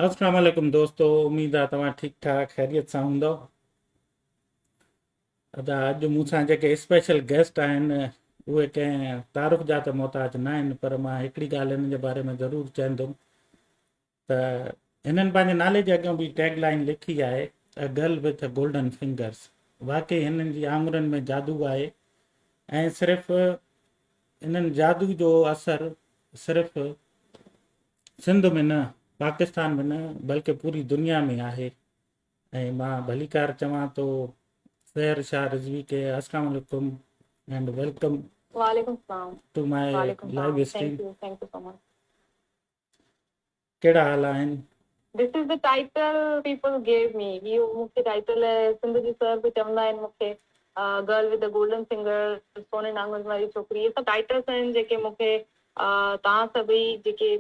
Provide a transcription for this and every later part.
السلام عليڪم دوستو، اميد آ توهان ٺيڪ ٺاڪ خيريت سان هوندؤ. ادا اڄ مون سان جيڪي اسپيشل گيسٽ آهن اهي ڪنهن تعارف جا ته محتاج نه آهن، پر مان هڪڙي ڳالهه هنن جي باري ۾ ضرور چوندم ته هنن پنهنجي نالي جي اڳيان به ٽيگ لائن لکي آهي، A girl with golden fingers. واقعي هنن جي آڱرين ۾ جادو آهي ۽ صرف انهن جادو جو اثر صرف سنڌ ۾ نه، پاڪستان ۾ نه بلڪه پوري دنيا ۾ آهي ۽ مان ڀليڪار چوان ٿو سحر شاهه رضوي کي. السلام عليڪم اينڊ welcome وعليڪم السلام ٽو ماء وعليڪم لائيو السلام stream. Thank you thank you so much. ڪهڙا حال آهن؟ This is the title people gave me. اهو مون کي ٽائيٽل سنڌ جي سر به چوندا آهن مون کي، girl with the golden finger, سوني نانگن واري ڇوڪري. اهي سڀ ٽائيٽلس آهن جيڪي مون کي توهان سڀئي جيڪي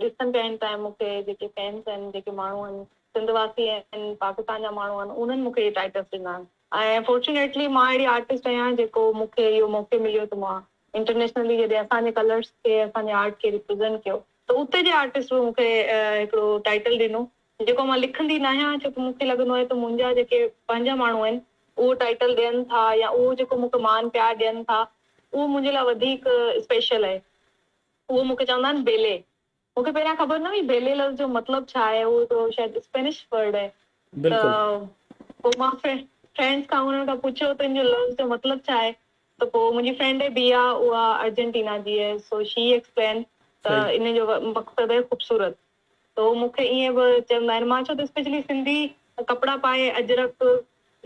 ڏسن پيا آهن تانئين مون کي جيڪي فينس آهن، جيڪي ماڻهو آهن، سنڌ واسي آهن، پاڪستان جا ماڻهو آهن، انهن مون کي اهي ٽائيٽلس ڏنا آهن ۽ فارچونيٽلي مان اهڙي آرٽسٽ آهيان جيڪو مون کي اهو موقعو مليو ته مان انٽرنيشنلي جڏهن اسان جي ڪلرس کي اسان جي آرٽ کي ريپريزنٽ ڪيو ته اتي جي آرٽسٽ به مون کي هڪڙو ٽائيٽل ڏنو جيڪو مان لکندي ناهيان، ڇو ته مون کي لڳندو آهي ته منهنجا جيڪي پنهنجا ماڻهو آهن اهو ٽائيٽل ڏين ٿا يا اهو جيڪو مون کي مان پيار ڏين ٿا اهو منهنجي لاء وڌيڪ اسپيشل آهي. اهو مون کي چوندا آهن بيلي. مون کي پهريان خبر نه هئي بيلي لفظ جو مطلب ڇا آهي، اهو هڪڙو شايد اسپينش ورڊ آهي. ته پوء مان فرينڊس کان انهن کان پڇيو ته ان جو لفظ جو مطلب ڇا آهي، ته پوء منهنجي فرينڊ آهي بيا، اها ارجنٽينا جي آهي، سو شي ايڪسپلين ته ان جو مقصد آهي خوبصورت. ته هو مون کي ائين به چوندا آهن. مان ڇو ته اسپيشلي سنڌي ڪپڙا پائي اجرڪ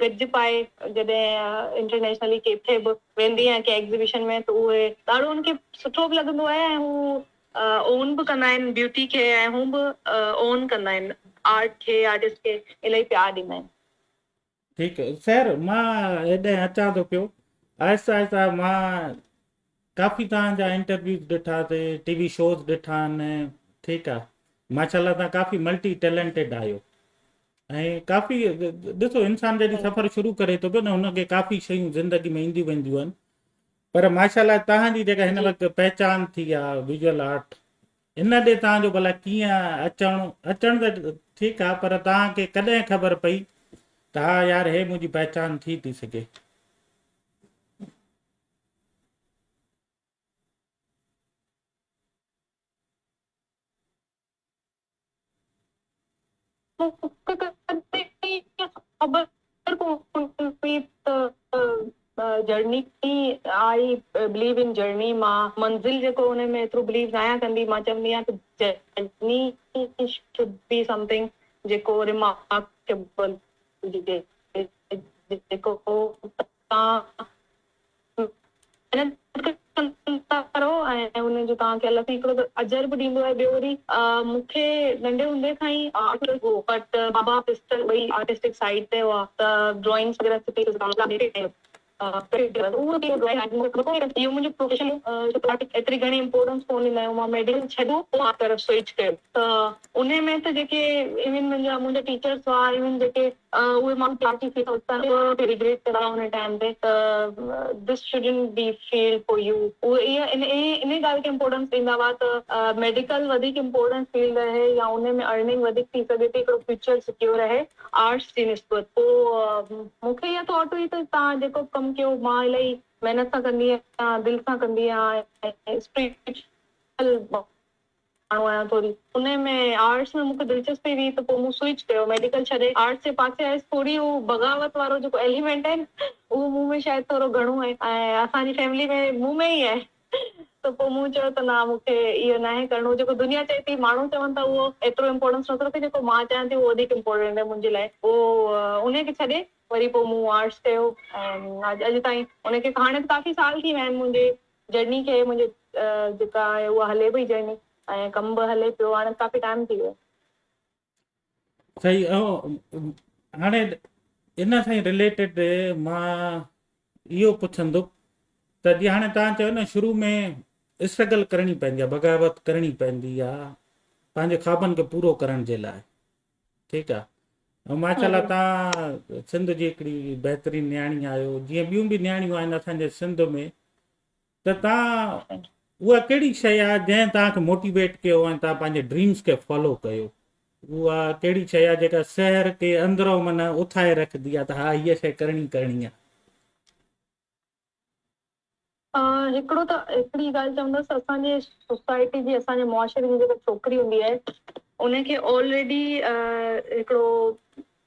گج پائي جڏهن انٽرنيشنلي ڪٿي به ويندي آهيان ڪنهن ايگزيبيشن ۾ ته اهي ڏاڍو ان کي سٺو به لڳندو آهي ۽ هو اون به ڪندا آهن بيوٽي کي ۽ هو به اون ڪندا آهن آرٽ کي، آرٽسٽ کي الاهي پيار ڏيندا آهن. ٺيڪ سر، مان هيڏانهن اچان ٿو پيو آهستي آهستي. مان ڪافي توهان جا انٽرويوز ڏٺا تي ٽي وي شوز ڏٺا آهن. ٺيڪ آ، ماشاءالله توهان ڪافي ملٽي ٽيلنٽيڊ آهيو ۽ ڪافي ڏسو انسان جڏهن سفر شروع ڪري ٿو پيو نه هن کي ڪافي شيون زندگي ۾ اينديون وينديون آهن، پر ماشاءالله توهان جي جيڪا هن وقت پهچان ٿي آ ويزوئل آرٽ ان ڏي توهان جو ڀلا ڪيئن اچڻ، اچڻ ته ٺيڪ آ پر توهان کي ڪڏهن خبر پئي ته ها يار هي منهنجي پهچان ٿي ٿي سگهي؟ خبر ڪونه هئي ته journey, I believe in journey, مان منزل جيڪو ان ۾ ايترو بليو ناهيان ڪندي. مان چوندي آهيان ته جرني should be something جيڪو ريمارڪيبل هجي، جيڪو توهان محنت ڪندا رهو ۽ ان جو توهان کي الله سائين هڪڙو ته اجر به ڏيندو آهي، ٻيو وري مون کي ننڍي هوندي کان ئي آرٽ هو، بٽ بابا سسٽر ٻئي آرٽسٽڪ سائيڊ تي هئا ته ڊرائنگس وغيره سٺي اهو منهنجو پروفيشن هو، ڇو ته آرٽ ايتري گهڻي امپورٽنس ڪونه ڏيندا آهيون. مان ميڊيڪل ڇڏيو پوء آرٽ طرف سوئچ ڪيو ته انهي ۾ ته جيڪي ايون منهنجا منهنجا ٽيچرس هئا، ايون جيڪي اهي ماڻهو پارٽي ٿي ته ريگريٽ ڪندا ان ٽائيم تي ته this shouldn't be field for you. اهي اها ان ان ڳالهه کي امپورٽنس ڏيندا هئا ته ميڊيڪل وڌيڪ امپورٽنٽ فيلڊ آهي يا ان ۾ ارننگ وڌيڪ ٿي سگهي ٿي، هڪڙو فيوچر سيڪيور آهي آرٽس جي نسبت. پوء مون کي اها ٿاٽ هئي ته توهان جيڪو به ڪم ڪيو مان الاهي محنت سان ڪندي آهيان، دل سان ڪندي آهيان ۽ اسپريچوئل ماڻهو آهيان ٿوري انهي ۾ آرٽس ۾ مونکي دلچسپي هئي ته پوء مون سوئچ ڪيو ميڊيڪل ڇڏي آرٽس جي پاسي آيس. ٿوري هو بغاوت وارو جيڪو ايليمينٽ آهي نه اهو مون ۾ شايد ٿورو گهڻو آهي ۽ اسان جي فيملي ۾ مون ۾ ئي آهي ته پوء مون چيو ته نه مونکي اهو ناهي ڪرڻو. جيڪو دنيا چئي ٿي، ماڻهو چون ٿا، اهو ايترو امپورٽنس نٿو رکي، جيڪو مان چاهيان ٿي اهو وڌيڪ امپورٽنٽ آهي منهنجي لاء. پوء انهي کي ڇڏي وري پوء مون آرٽس ڪيو ۽ اڄ تائين انهي کي هاڻي ته ڪافي سال ٿي ويا آهن منهنجي جرني کي، منهنجي جيڪا آهي اها هلي پئي جرني ۽ ڪم به هلي پيو، هاڻي ڪافي ٽائيم ٿي ويو. صحيح، هاڻي ان سان رليٽيڊ مان اهو پڇندم ته جي هاڻي توهان چيو نه شروع ۾ اسٽرگل ڪرڻي پوندي آهي، بغاوت ڪرڻي پوندي آهي پنهنجي خوابن کي پورو ڪرڻ جي لاء، ٺيڪ آ، ۽ ماشاء الله تان سنڌ جي هڪڙي بهترين نياڻي آهيو، جيئن ٻيون به نياڻيون آهن اسان جي سنڌ ۾، ته تان اها ڪهڙي شيء آهي جنهن توهان کي موٽيويٽ ڪيو ۽ توهان پنهنجي ڊريمز کي فالو ڪيو؟ اها ڪهڙي شيء آهي جيڪا سحر کي اندرون معنيٰ اٿائي رکندي آهي ته ها هيء شيء ڪرڻي ڪرڻي آهي؟ هڪڙو ته هڪڙي ڳالهه چوندس اسان جي سوسائٽي جي اسان جي معاشري جي جيڪا ڇوڪري هوندي آهي ان کي آلريڊي هڪڙو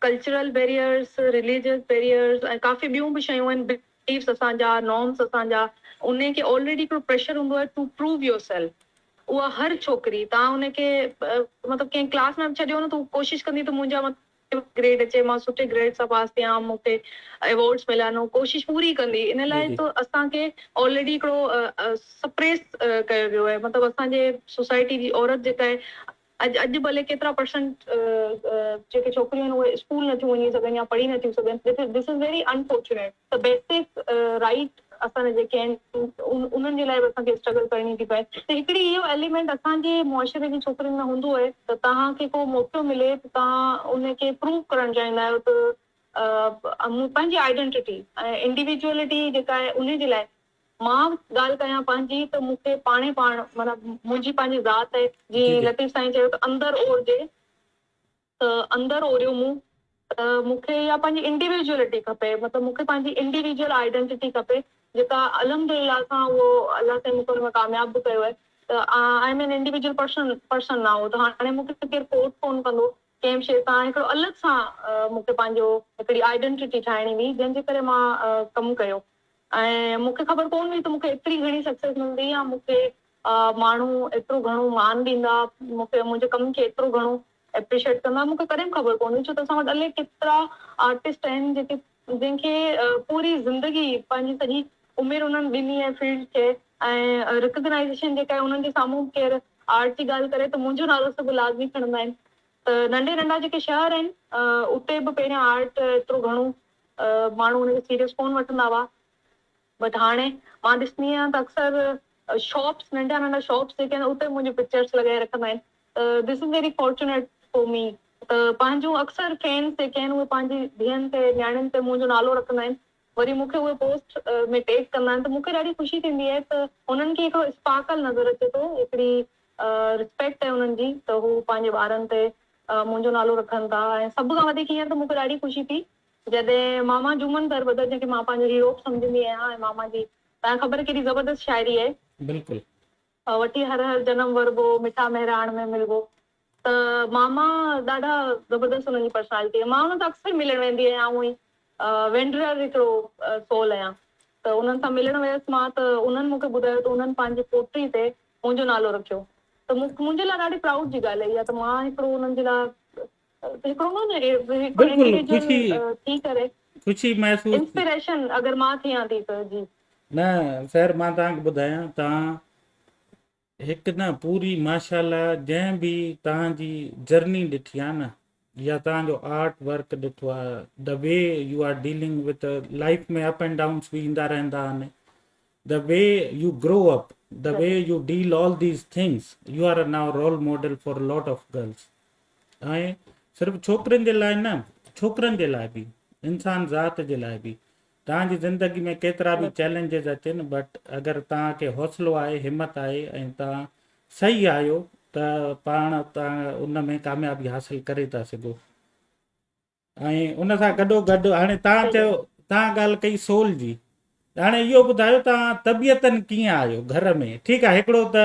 ڪلچرل بيريئرس رليجس بيريئرس ۽ ڪافي ٻيون به شيون آهن بليفس اسان جا نارمس اسان جا ان کي آلريڊي هڪڙو پريشر هوندو آهي ٽو پروو your self اها هر ڇوڪري تان ان کي مطلب ڪنهن ڪلاس ۾ به ڇڏيو نه ته ڪوشش ڪندي ته منهنجا گريڊ اچي مان سٺي گريڊ سان پاس ٿيان مون کي ايوارڊس ملن هو ڪوشش پوري ڪندي ان لاء ته اسان کي آلريڊي هڪڙو سپريس ڪيو ويو آهي مطلب اسان جي سوسائٽي جي عورت جيڪا آهي اڄ اڄ ڀلي ڪيترا پرسنٽ جيڪي ڇوڪريون آهن اهي اسڪول نٿيون وڃي سگهن يا پڙهي نٿيون سگهن this is very unfortunate ته بيسڪ رائيٽ اسان جا جيڪي آهن انهن جي لاء به اسان کي اسٽرگل ڪرڻي ٿي پئي ته هڪڙي اهو ايليمينٽ اسان جي معاشري جي ڇوڪرين ۾ هوندو آهي ته توهان کي ڪو موقعو ملي ته توهان ان کي پروو ڪرڻ چاهيندا آهيو ته پنهنجي آئيڊنٽيٽي ۽ انڊيويجوئلٽي جيڪا آهي ان جي لاء مان ڳالهه ڪيان پنهنجي ته مون کي پاڻهي پاڻ معنيٰ منهنجي پنهنجي ذات آهي جيئن لطيف سائين چيو ته اندر اورجي ته اندر اوريو مون ته مون کي اها پنهنجي انڊيويجوئلٽي کپي مطلب مون کي پنهنجي انڊيويجوئل آئيڊنٽيٽي کپي جيڪا الحمد لله سان اهو الله سائين مون کي ان ۾ ڪامياب به ڪيو آهي ته I am an individual person person now ته هاڻي مون کي ڪير فورس ڪونه ڪندو ڪنهن به شيء سان هڪڙو الڳ سان مون کي پنهنجو هڪڙي آئيڊنٽيٽي ٺاهڻي هئي جنهن جي ڪري مان ڪم ڪيو ۽ مون کي خبر ڪونه هئي ته مون کي ايتري گهڻي سڪسيس ملندي يا مون کي ماڻهو ايترو گهڻو مان ڏيندا مون کي منهنجي ڪم کي ايترو گهڻو ايپريشيئيٽ ڪندا مون کي ڪڏهن به خبر ڪونه هئي ڇو ته اسان وٽ الائي ڪيترا آرٽسٽ آهن جيڪي جن کي پوري زندگي پنهنجي سڄي عمر انهن ڏني آهي فيلڊ کي ۽ ريڪگنائيزيشن جيڪا آهي انهن جي سامهون به ڪير آرٽ جي ڳالهه ڪري ته منهنجو نالو سڀ لازمي کڻندا آهن ته ننڍي ننڍا جيڪي شهر آهن اتي به پهريان آرٽ ايترو گهڻو ماڻهو ان کي سيريس ڪونه وٺندا هئا بٽ هاڻي مان ڏسندي آهيان ته اڪثر شاپس ننڍا ننڍا شاپس جيڪي آهن اتي منهنجون پڪچرس لڳائي رکندا آهن ته this is very fortunate for me ته پنهنجون اڪثر فينس جيڪي آهن اهي پنهنجي ڌيئن تي نياڻين تي منهنجو نالو رکندا آهن وري مون کي اهي پوسٽ ۾ ٽيگ ڪندا آهن ته مون کي ڏاڍي خوشي ٿيندي آهي ته هنن کي هڪڙو اسپارڪل نظر اچي ٿو هڪڙي رسپيڪٽ آهي انهن جي ته هو پنهنجي ٻارن تي منهنجو نالو رکن ٿا ۽ سڀ کان وڌيڪ هينئر ته مون کي ڏاڍي خوشي ٿي جڏهن ماما جمن دربدر جنهن کي مان پنهنجو هيرو به سمجهندي آهيان ۽ ماما جي توهان کي خبر ڪيڏي زبردست شاعري آهي. بلڪل. وٺي هر هر جنم وربو، مٺا مهراڻ ۾ ملبو ته ماما ڏاڍا زبردست انهن جي پرسنالٽي آهي مان انهن سان اڪثر ملڻ ويندي آهيان آئون ئي وينڊرر هڪڙو سول آهيان ته انهن سان ملڻ ويس مان ته انهن مون کي ٻڌايو ته انهن پنهنجي پوٽي تي منهنجو نالو رکيو ته مون منهنجي لاء ڏاڍي پرائوڊ جي ڳالهه آهي اها ته مان هڪڙو انهن جي لاء هڪڙو نه هڪڙو انڊيويجوئل ٿي ڪري خوشي محسوس انسپيريشن اگر مان ٿيان ٿي ته جي. نه سر مان توهان کي ٻڌايان توهان هڪ نه پوري ماشاءالله جنهن به توهان جي جرني ڏٺي آهي نه يا توهان جو آرٽ ورڪ ڏٺو آهي the way you are dealing with life ۾ up and downs به ايندا رهندا آهن the way you grow up the way you deal all these things you are now role model for lot of girls ۽ صرف ڇوڪرين جي لاء نه ڇوڪرن جي لاء به انسان ذات جي لاء به توهان جي زندگي ۾ ڪيترا به چئلينجز اچن بٽ اگر توهان کي حوصلو آهي همت آهي ۽ توهان صحيح آهيو ته پاڻ توهان ان ۾ ڪاميابي حاصل ڪري ٿا سگهو ۽ ان سان گڏو گڏ هاڻي توهان چيو توهان ڳالهه ڪئي سول جي هاڻي اهو ٻڌايو توهان طبيعتن ڪيئن آهيو گهر ۾ ٺيڪ آهي هڪڙو ته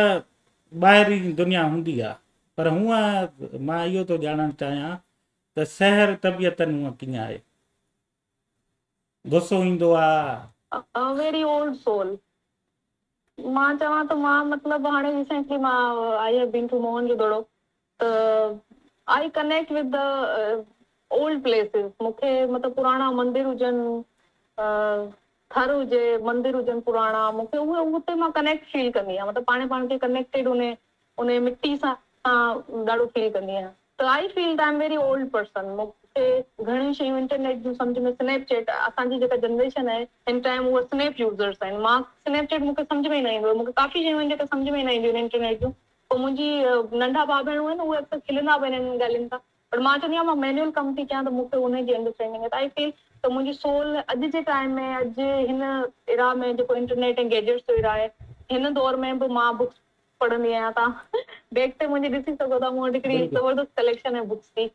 ٻاهرين دنيا هوندي آهي پر هونء مان اهو ٿو ڄاڻڻ چاهيان ته سحر طبيعتن هونء ڪيئن آهي غصو ايندو آ. ويري اولڊ سول مان چوان ته مان مطلب هاڻي ريسينٽلي مان I have been to Mohenjodaro ته I connect with the old places مون کي مطلب پراڻا مندر هجن ٿر هجي مندر هجن پراڻا مون کي اهي اتي مان ڪنيڪٽ فيل ڪندي آهيان مطلب پاڻ پاڻ کي ڪنيڪٽيڊ انهي انهي مٽي سان ڏاڍو فيل ڪندي آهيان ته I feel ته I am very old person مون کي گهڻيون شيون انٽرنيٽ جون سمجهه ۾ سنيپ چيٽ اسان جي جيڪا جنريشن آهي هن ٽائيم اها سنيپ يوزرس آهن مان سنيپ چيٽ مون کي سمجهه ۾ ئي نه ايندو آهي مون کي ڪافي شيون آهن جيڪا سمجهه ۾ ئي نه اينديون آهن انٽرنيٽ جون پوء منهنجي ننڍا ڀاء ڀيڻون آهن اهي اڪثر کلندا به آهن انهن ڳالهين تان پر مان چوندي آهيان مان مينيول ڪم ٿي ڪيان ته مون کي انهي جي انڊرسٽينڊنگ آهي ته I feel ته منهنجي سول اڄ جي ٽائيم ۾ اڄ هن ايرا ۾ جيڪو انٽرنيٽ ۽ گيجيٽس جو ايرا آهي هن دور ۾ به مان بڪس پڙهندي آهيان. توهان بيگ تي منهنجي ڏسي سگهو ٿا، مون وٽ هڪڙي زبردست ڪليڪشن آهي بڪس جي.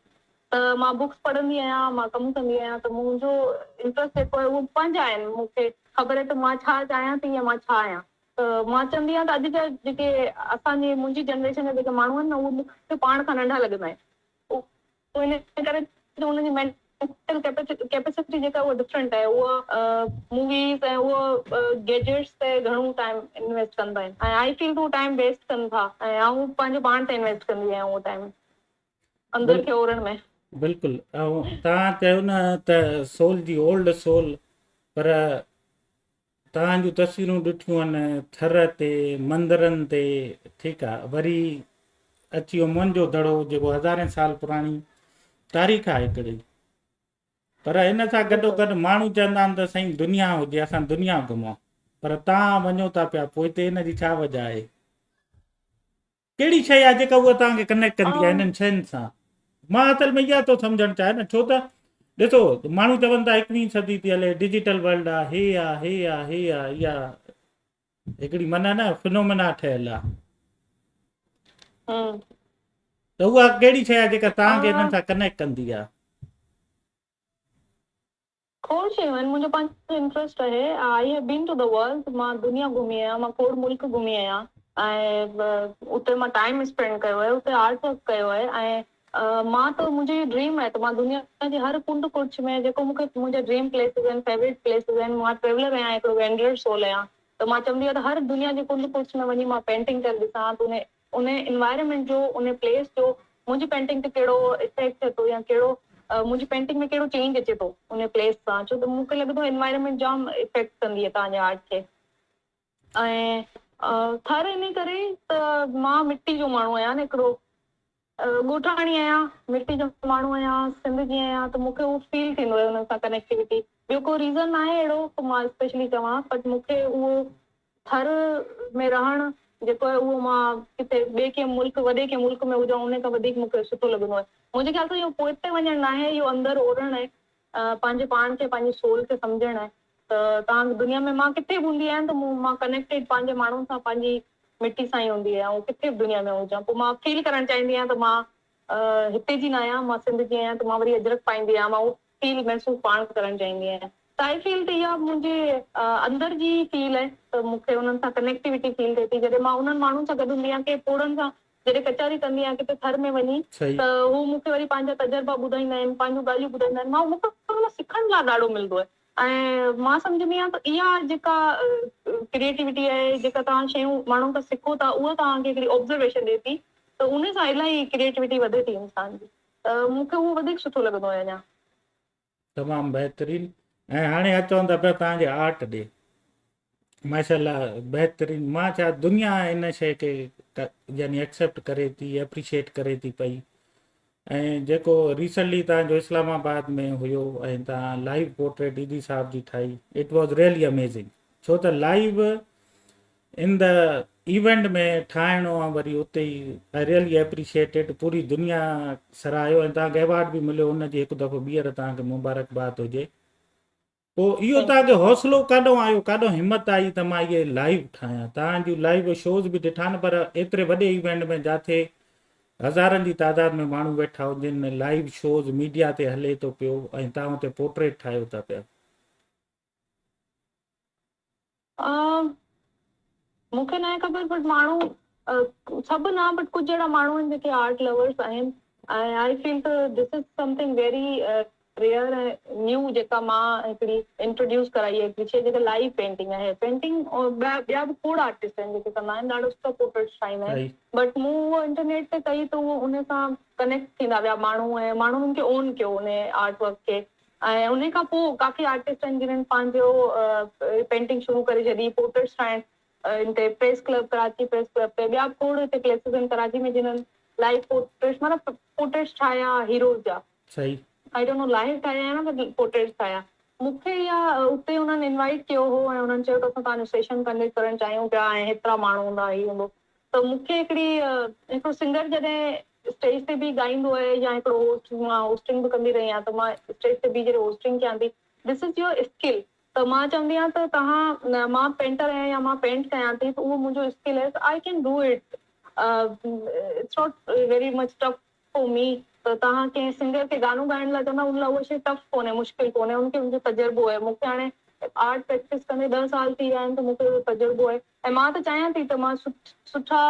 ته مان بڪس پڙهندي آهيان، مان ڪم ڪندي آهيان، ته منهنجو انٽرسٽ جيڪو آهي اهو پنهنجا آهن. مون کي خبر آهي ته مان ڇا چاهيان ٿي ۽ مان ڇا آهيان. ته مان چوندي آهيان ته اڄ جا جيڪي اسان جي منهنجي جنريشن جا جيڪي ماڻهو آهن نه، اهي مون کي پاڻ کان ننڍا لڳندا آهن. اهو ان ڪري جو انهن جي مينٽل ڪيپيسٽي جيڪا اها ڊفرنٽ آهي. اها موويز ۽ اها گيجيٽس تي گهڻو ٽائيم انويسٽ ڪندا آهن ۽ آئي فيل ته اهو ٽائيم ويسٽ ڪن ٿا، ۽ آئون پنهنجو پاڻ تي انويسٽ ڪندي آهيان اهو ٽائيم اندر کي اورڻ ۾. بلڪل، توهان چيو نه ته سول جي اولڊ سول، پر توهان جون تصويرون ڏٺيون آهن ٿر تي، مندرن تي، ٺيڪ آ، وري اچي ويو موهن جو دڙو جيڪو هزارين سال پراڻي تاريخ آ هڪڙي. پر ان سان گڏو گڏ ماڻهو چوندا آهن ته سائين دنيا هجي اسان دنيا گهمون، پر توهان وڃو ٿا پيا پوئتي، ان جي ڇا وجه آهي؟ ڪهڙي شيء آهي جيڪا اها توهان کي ڪنيڪٽ ڪندي آهي انهن شين سان؟ مان اصل ۾ اها ٿو سمجهڻ چاهيان نه، ڇو ته ڏسو ماڻهو چون ٿا ايڪويهين صدي ٿي هلي، ڊجيٽل ورلڊ آهي، هي آهي هي آهي هي آهي، اها هڪڙي معنيٰ نه فنومنا ٺهيل آهي، ته اها ڪهڙي شيء آهي جيڪا توهان کي انهن سان ڪنيڪٽ ڪندي آهي؟ کوڙ شيون آهن، منهنجو پنهنجو انٽرسٽ آهي، I have been to the world, مان دنيا گهمي آهيان، مان کوڙ ملڪ گهمي آهيان ۽ اتي مان ٽائيم اسپينڊ ڪيو آهي، اتي آرٽ ورڪ ڪيو آهي ۽ مان ته منهنجو اهو ڊريم آهي ته مان دنيا جي هر ڪنڊ ڪڙڇ ۾ جيڪو مون کي منهنجا ڊريم پليسز آهن، فيوريٽ پليسز آهن، مان ٽريولر آهيان، هڪڙو وينڊرر سول آهيان، ته مان چوندي آهيان ته هر دنيا جي ڪنڊ ڪڙڇ ۾ وڃي مان پينٽنگ ڪري ڏسان ته ان انوائرمينٽ جو، ان پليس جو منهنجي پينٽنگ تي ڪهڙو افيڪٽ ٿئي ٿو يا ڪهڙو منهنجي پينٽنگ ۾ ڪهڙو چينج اچي ٿو ان پليس سان، ڇو ته مون کي لڳي ٿو انوائرمينٽ جام افيڪٽ ڪندي آهي توهان جي آرٽ کي. ۽ ٿر ان ڪري ته مان مٽي جو ماڻهو آهيان نه، هڪڙو ڳوٺاڻي آهيان، مٽي جو ماڻهو آهيان، سنڌ جي آهيان، ته مون کي اهو فيل ٿيندو آهي انهن سان ڪنيڪٽيوٽي. ٻيو ڪو ريزن ناهي اهڙو ته مان اسپيشلي چوان، بٽ مون کي اهو ٿر ۾ رهڻ جيڪو آهي اهو مان ڪٿي ٻئي ڪنهن ملڪ، وڏي ڪنهن ملڪ ۾ هجان ان کان وڌيڪ مون کي سٺو لڳندو آهي. منهنجي خيال سان اهو پوئتي وڃڻ ناهي، اهو اندر اورڻ آهي، پنهنجي پاڻ کي پنهنجي سول کي سمجهڻ آهي ته توهان دنيا ۾ مان ڪٿي به هوندي آهيان ته مون مان ڪنيڪٽيڊ پنهنجي ماڻهن سان پنهنجي مٽي سان ئي هوندي آهيان، اهو ڪٿي به دنيا ۾ هجان پوء مان فيل ڪرڻ چاهيندي آهيان ته مان هتي جي نه آهيان، مان سنڌ جي آهيان ته مان وري اجرڪ پائيندي آهيان، مان اهو فيل محسوس پاڻ ڪرڻ چاهيندي آهيان ته آئي فيل ته اها منهنجي اندر جي ئي فيل آهي ته مون کي انهن سان ڪنيڪٽيوٽي فيل ٿئي ٿي جڏهن مان انهن ماڻهن سان گڏ هوندي آهيان ڪنهن پوڙهن سان جڏهن ڪچهري ڪندي آهيان ڪٿي ٿر ۾ وڃي ته هو مون کي وري پنهنجا تجربا ٻڌائيندا آهن پنهنجون ڳالهيون ٻڌائيندا آهن مان مون کي انهن مان سکڻ لاء ڏاڍو ملندو آهي ۽ مان سمجهندي آهيان ته اها جيڪا ڪريئيٽيوٽي آهي جيڪا توهان شيون ماڻهن کان سکو ٿا اها توهان کي هڪڙي آبزرويشن ڏئي ٿي ته ان سان الاهي ڪريئيٽيوٽي وڌي ٿي انسان جي. ته مون کي اهو وڌيڪ سٺو لڳندو آهي اڃا. تمام بهترين ۽ هاڻي اچون ٿا پيا توهان جي آرٽ ڏي. ماشاءالله بهترين، مان ڇا دنيا ان شيء کي يعني ايڪسيپٽ ڪري ٿي، اپريشيٽ ڪري ٿي پئي. ۽ جيڪو ريسنٽلي توهان جو اسلام آباد ۾ هيو ۽ توهان لائيو پورٽريٽ ايڌي صاحب جي ٺاهي، it was really amazing. ڇو ته لائيو ان the event ۾ ٺاهڻو ۽ وري اتي ئي I really appreciate it, پوري دنيا سراهيو ۽ توهان کي ايوارڊ به مليو، ان جي هڪ دفعو ٻيهر توهان کي مبارڪباد هجي. پوء اهو توهان کي حوصلو ڪاڏهون آيو، ڪاڏهون همت آئي ته مان اهي لائيو ٺاهيان؟ توهان جون لائيو شوز به ڏٺا آهن پر ايتري وڏي ايونٽ ۾ جاٿي هزارن جي تعداد ۾ ماڻهو ويٺا هجن، لائيو شوز ميڊيا تي هلي ٿو پيو ۽ توهان اتي پورٽريٽ ٺاهيو ٿا پيا. مون کي ناهي خبر بٽ ماڻهو سڀ نه بٽ ڪجهه اهڙا ماڻهو آهن جيڪي آرٽ لورس آهن ۽ آئي فيل ته this is something very rare ۽ new جيڪا مان هڪڙي انٽروڊيوس ڪرائي آهي هڪڙي شي جيڪا لائيو پينٽنگ آهي. پينٽنگ ٻيا به کوڙ آرٽسٽ آهن جيڪي ڪندا آهن، ڏاڍا سٺا پورٽريٽس ٺاهيندا آهن بٽ مون اهو انٽرنيٽ تي ڪئي ته اهو ان سان ڪنيڪٽ ٿيندا ويا ماڻهو ۽ ماڻهن ان کي اون ڪيو ان آرٽ ورڪ کي ۽ انهي کان پوء ڪافي آرٽسٽ آهن جنھن پنھنجو پينٽنگ شروع ڪري ڇڏي، پورٽريٽس ٺاهڻ ان تي press club, Karachi press club تي ٻيا به کوڙ هتي پليسز آهن ڪراچي ۾ جنھن لائيو پورٽريٽس معنيٰ پورٽريٽس ٺاهيا هيروز جا. صحيح. I don't know live ٺاهيا يا نه پر پورٽريٽس ٺاهيا. مون کي اها اتي انهن انوائيٽ ڪيو هو ۽ انهن چيو ته اسان توهان جو سيشن ڪنڊڪٽ ڪرڻ چاهيون پيا ۽ هيترا ماڻهو هوندا هي هوندو ته مون کي هڪڙي هڪڙو سنگر جڏهن اسٽيج تي بيهي ڳائيندو آهي يا هڪڙو هوسٽ، مان هوسٽنگ به ڪندي رهي آهيان ته مان اسٽيج تي بيهي جڏهن هوسٽنگ ڪيان ٿي، this is your skill. ته مان چوندي آهيان ته توهان مان پينٽر آهيان يا مان پينٽ ڪيان ٿي ته اهو منهنجو اسڪل آهي ته I can do it it's not very much tough for me ته توهان ڪنهن سنگر کي گانو ڳائڻ لاء چوندا ان لاء اها شيء ٽف ڪونهي مشڪل ڪونهي ان کي ان جو تجربو آهي مون کي هاڻي آرٽ پريڪٽس ڪندي ڏهه سال ٿي ويا آهن ته مون کي اهو تجربو آهي ۽ مان ته چاهيان ٿي ته مان سٺا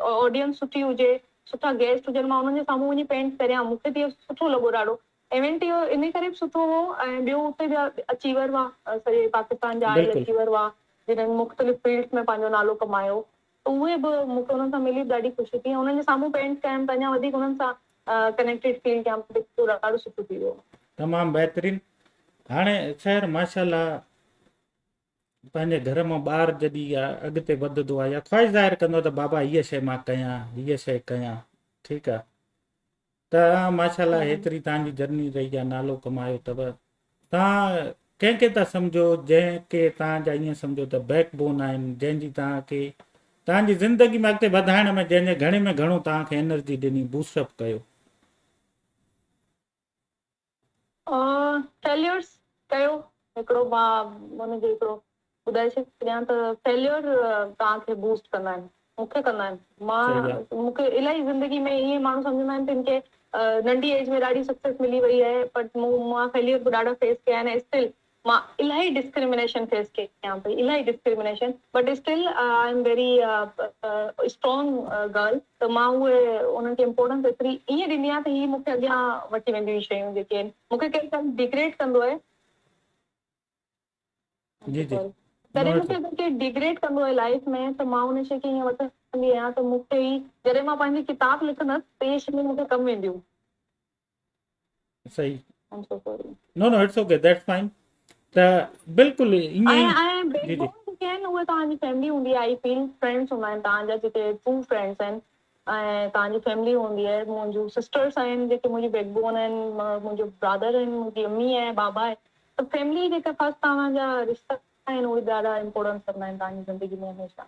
آڊينس سٺي هجي سٺا گيسٽ هجن مان انهن جي سامهون وڃي پينٽ ڪريان مون کي ته اهو سٺو لڳو ڏاڍو ايونٽ اهو انهي ڪري به سٺو هو ۽ ٻيو اتي ٻيا اچيور هئا سڄي پاڪستان جا آيل اچيور هئا جنهن مختلف فيلڊس ۾ پنهنجو نالو ڪمايو ته اهي به مون کي انهن سان ملي به ڏاڍي خوشي ٿي ۽ انهن جي سامهون پينٽ ڪيم ته اڃا وڌيڪ انهن سان ڪنيڪٽيڊ فيل ڪيم ته ڏاڍو سٺو ٿي ويو. تمام بهترين هاڻي سحر ماشاءالله پنهنجي گهر مان ٻار جڏهن اڳتي وڌندو آهي يا خواهش ظاهر ڪندو آهي ته بابا هيء شيء مان ڪيان هيء شيء ڪيان ٺيڪ آهي ته ماشاءالله هيتري توهان جي جرني رهي آهي نالو ڪمايو اٿو توهان ڪنهن کي ٿا سمجهو جنهن کي توهان جا ائين سمجهو ته بيڪ بون آهن جنهن جي توهان کي توهان جي زندگي ۾ اڳتي وڌائڻ ۾ جنهن جي گهڻي ۾ گهڻو توهان کي انرجي ڏني بوسٽ اپ ڪيو. فيليورس ڪيو هڪڙو مان ان جو هڪڙو ٻڌائي ڇڏيان ته فيليور توهان کي بوسٽ ڪندا آهن مون کي ڪندا آهن مان مون کي الاهي زندگي ۾ ائين ماڻهو سمجهندا آهن ته هن کي ننڍي ايج ۾ ڏاڍي سڪسيس ملي وئي آهي بٽ مون مان فيليور به ڏاڍا فيس ڪيا آهن اسٽل مان الاهي ڊسڪرمنيشن فيس ڪيان پئي الاهي discrimination but still I am very strong girl ته مان اهي انهن کي امپورٽنس ايتري ائين ڏيندي آهيان ته هي مون کي اڳيان وٺي وينديون هي شيون جيڪي آهن مون کي ڪير ڪڏهن ڊيگريڊ ڪندو آهي جي جي تڏهن مون کي اگر ڪير ڊيگريڊ ڪندو آهي لائف ۾ ته مان ان شي کي ائين وٺندي آهيان ته مون کي هي جڏهن مان پنهنجي ڪتاب لکندس ته اهي شيون مون کي ڪم اينديون. صحيح no no it's okay that's fine ته بلڪل ائين ئي جي جي جيڪي آهن اهي توهان جي فيملي هوندي آهي آئي فيل فرينڊس هوندا آهن توهان جا جيڪي ٽرو فرينڊس آهن ۽ توهان جي فيملي هوندي آهي منهنجون سسٽرس آهن جيڪي منهنجي بيڪ بون آهن منهنجو برادر آهن منهنجي امي آهي بابا آهي ته فيملي جيڪا فرسٽ توهان جا رشتا آهن اهي ڏاڍا امپورٽنس رکندا آهن توهان جي زندگي ۾ هميشه.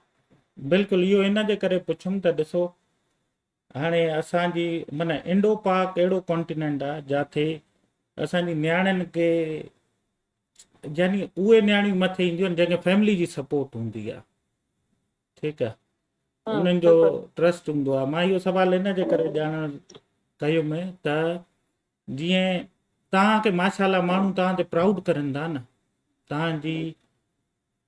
بلڪل اهو ان جي ڪري پڇيم ته ڏسو هاڻي اسان جي معنيٰ انڊو پاڪ اهڙو ڪانٽيننٽ آ جاٿي اسان جي نياڻين کي يعني اهي نياڻيون مٿي اينديون آهن جنهن کي فيملي جي سپورٽ هوندي آ ٺيڪ آ انهن جو ٽرسٽ هوندو آ مان اهو سوال ان جي ڪري ڄاڻڻ ڪيم ته جيئن توهان کي ماشاءالله ماڻهو توهان تي پرائوڊ ڪرن ٿا نه توهان جي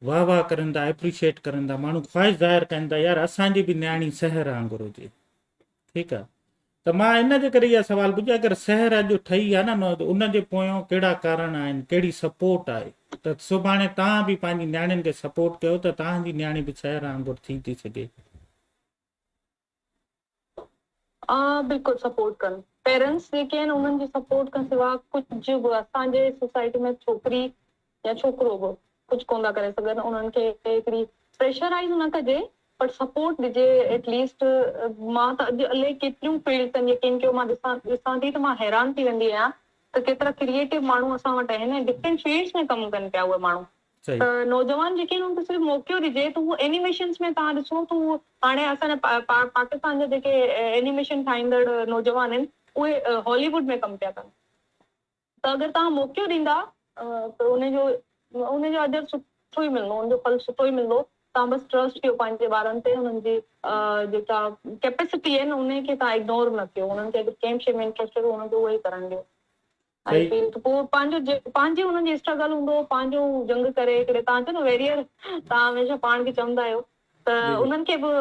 واهه واهه ڪرن ٿا اپريشيٽ ڪرن ٿا ماڻهو خواهش ظاهر ڪن ٿا يار اسان جي به نياڻي سحر وانگر هجي ٺيڪ آ ته مان ان جي ڪري اها سوال پڇيو اگر سحر اڄ ٺهي آ نه ان جي پويان ڪهڙا ڪارڻ آهن ڪهڙي سپورٽ آهي ته سڀاڻي توهان به پنهنجي نياڻين کي سپورٽ ڪيو ته توهان جي نياڻي به سحر وانگر ٿي ٿي سگهي. بلڪل سپورٽ ڪن پيرنٽس جيڪي آهن انهن جي سپورٽ کان سوا ڪجهه به اسان جي سوسائٽي ۾ ڇوڪري يا ڇوڪرو به ڪجهه ڪونه ٿا ڪري سگهن انهن کي هڪڙي پريشرائز نه ڪجي پر سپورٽ ڏجي ايٽ ليسٽ مان ته اڄ الائي ڪيتريون فيلڊس آهن يقين ڪيو مان ڏسان ڏسان ٿي ته مان حيران ٿي ويندي آهيان ته ڪيترا ڪريئيٽو ماڻهو اسان وٽ آهن ۽ ڊفرنٽ فيلڊس ۾ ڪم ڪن پيا اهي ماڻهو ته نوجوان جيڪي آهن انهن کي صرف موقعو ڏجي ته هو اينيميشنس ۾ توهان ڏسو ته هو هاڻي اسان جا پاڪستان جا جيڪي اينيميشن ٺاهيندڙ نوجوان آهن اهي هالي ووڊ ۾ ڪم پيا ڪن ته اگر توهان موقعو ڏيندا ته ان جو ان جو اجر سٺو ئي ملندو ان جو ڦل سٺو ئي ملندو توهان بس ٽرسٽ ڪيو پنهنجي ٻارن تي انهن جي جيڪا ڪيپيسٽي آهي ان کي توهان اگنور نه ڪيو انهن کي اگر ڪنهن به شي ۾ انٽرسٽ آهي انهن کي اهو ئي ڪرڻ ڏيو I feel ته پوء پنهنجو پنهنجي انهن جي اسٽرگل هوندو پنهنجو هو جنگ ڪري هڪڙي توهان چئو نه ويريئر توهان هميشه پاڻ کي چوندا آهيو ته انهن کي به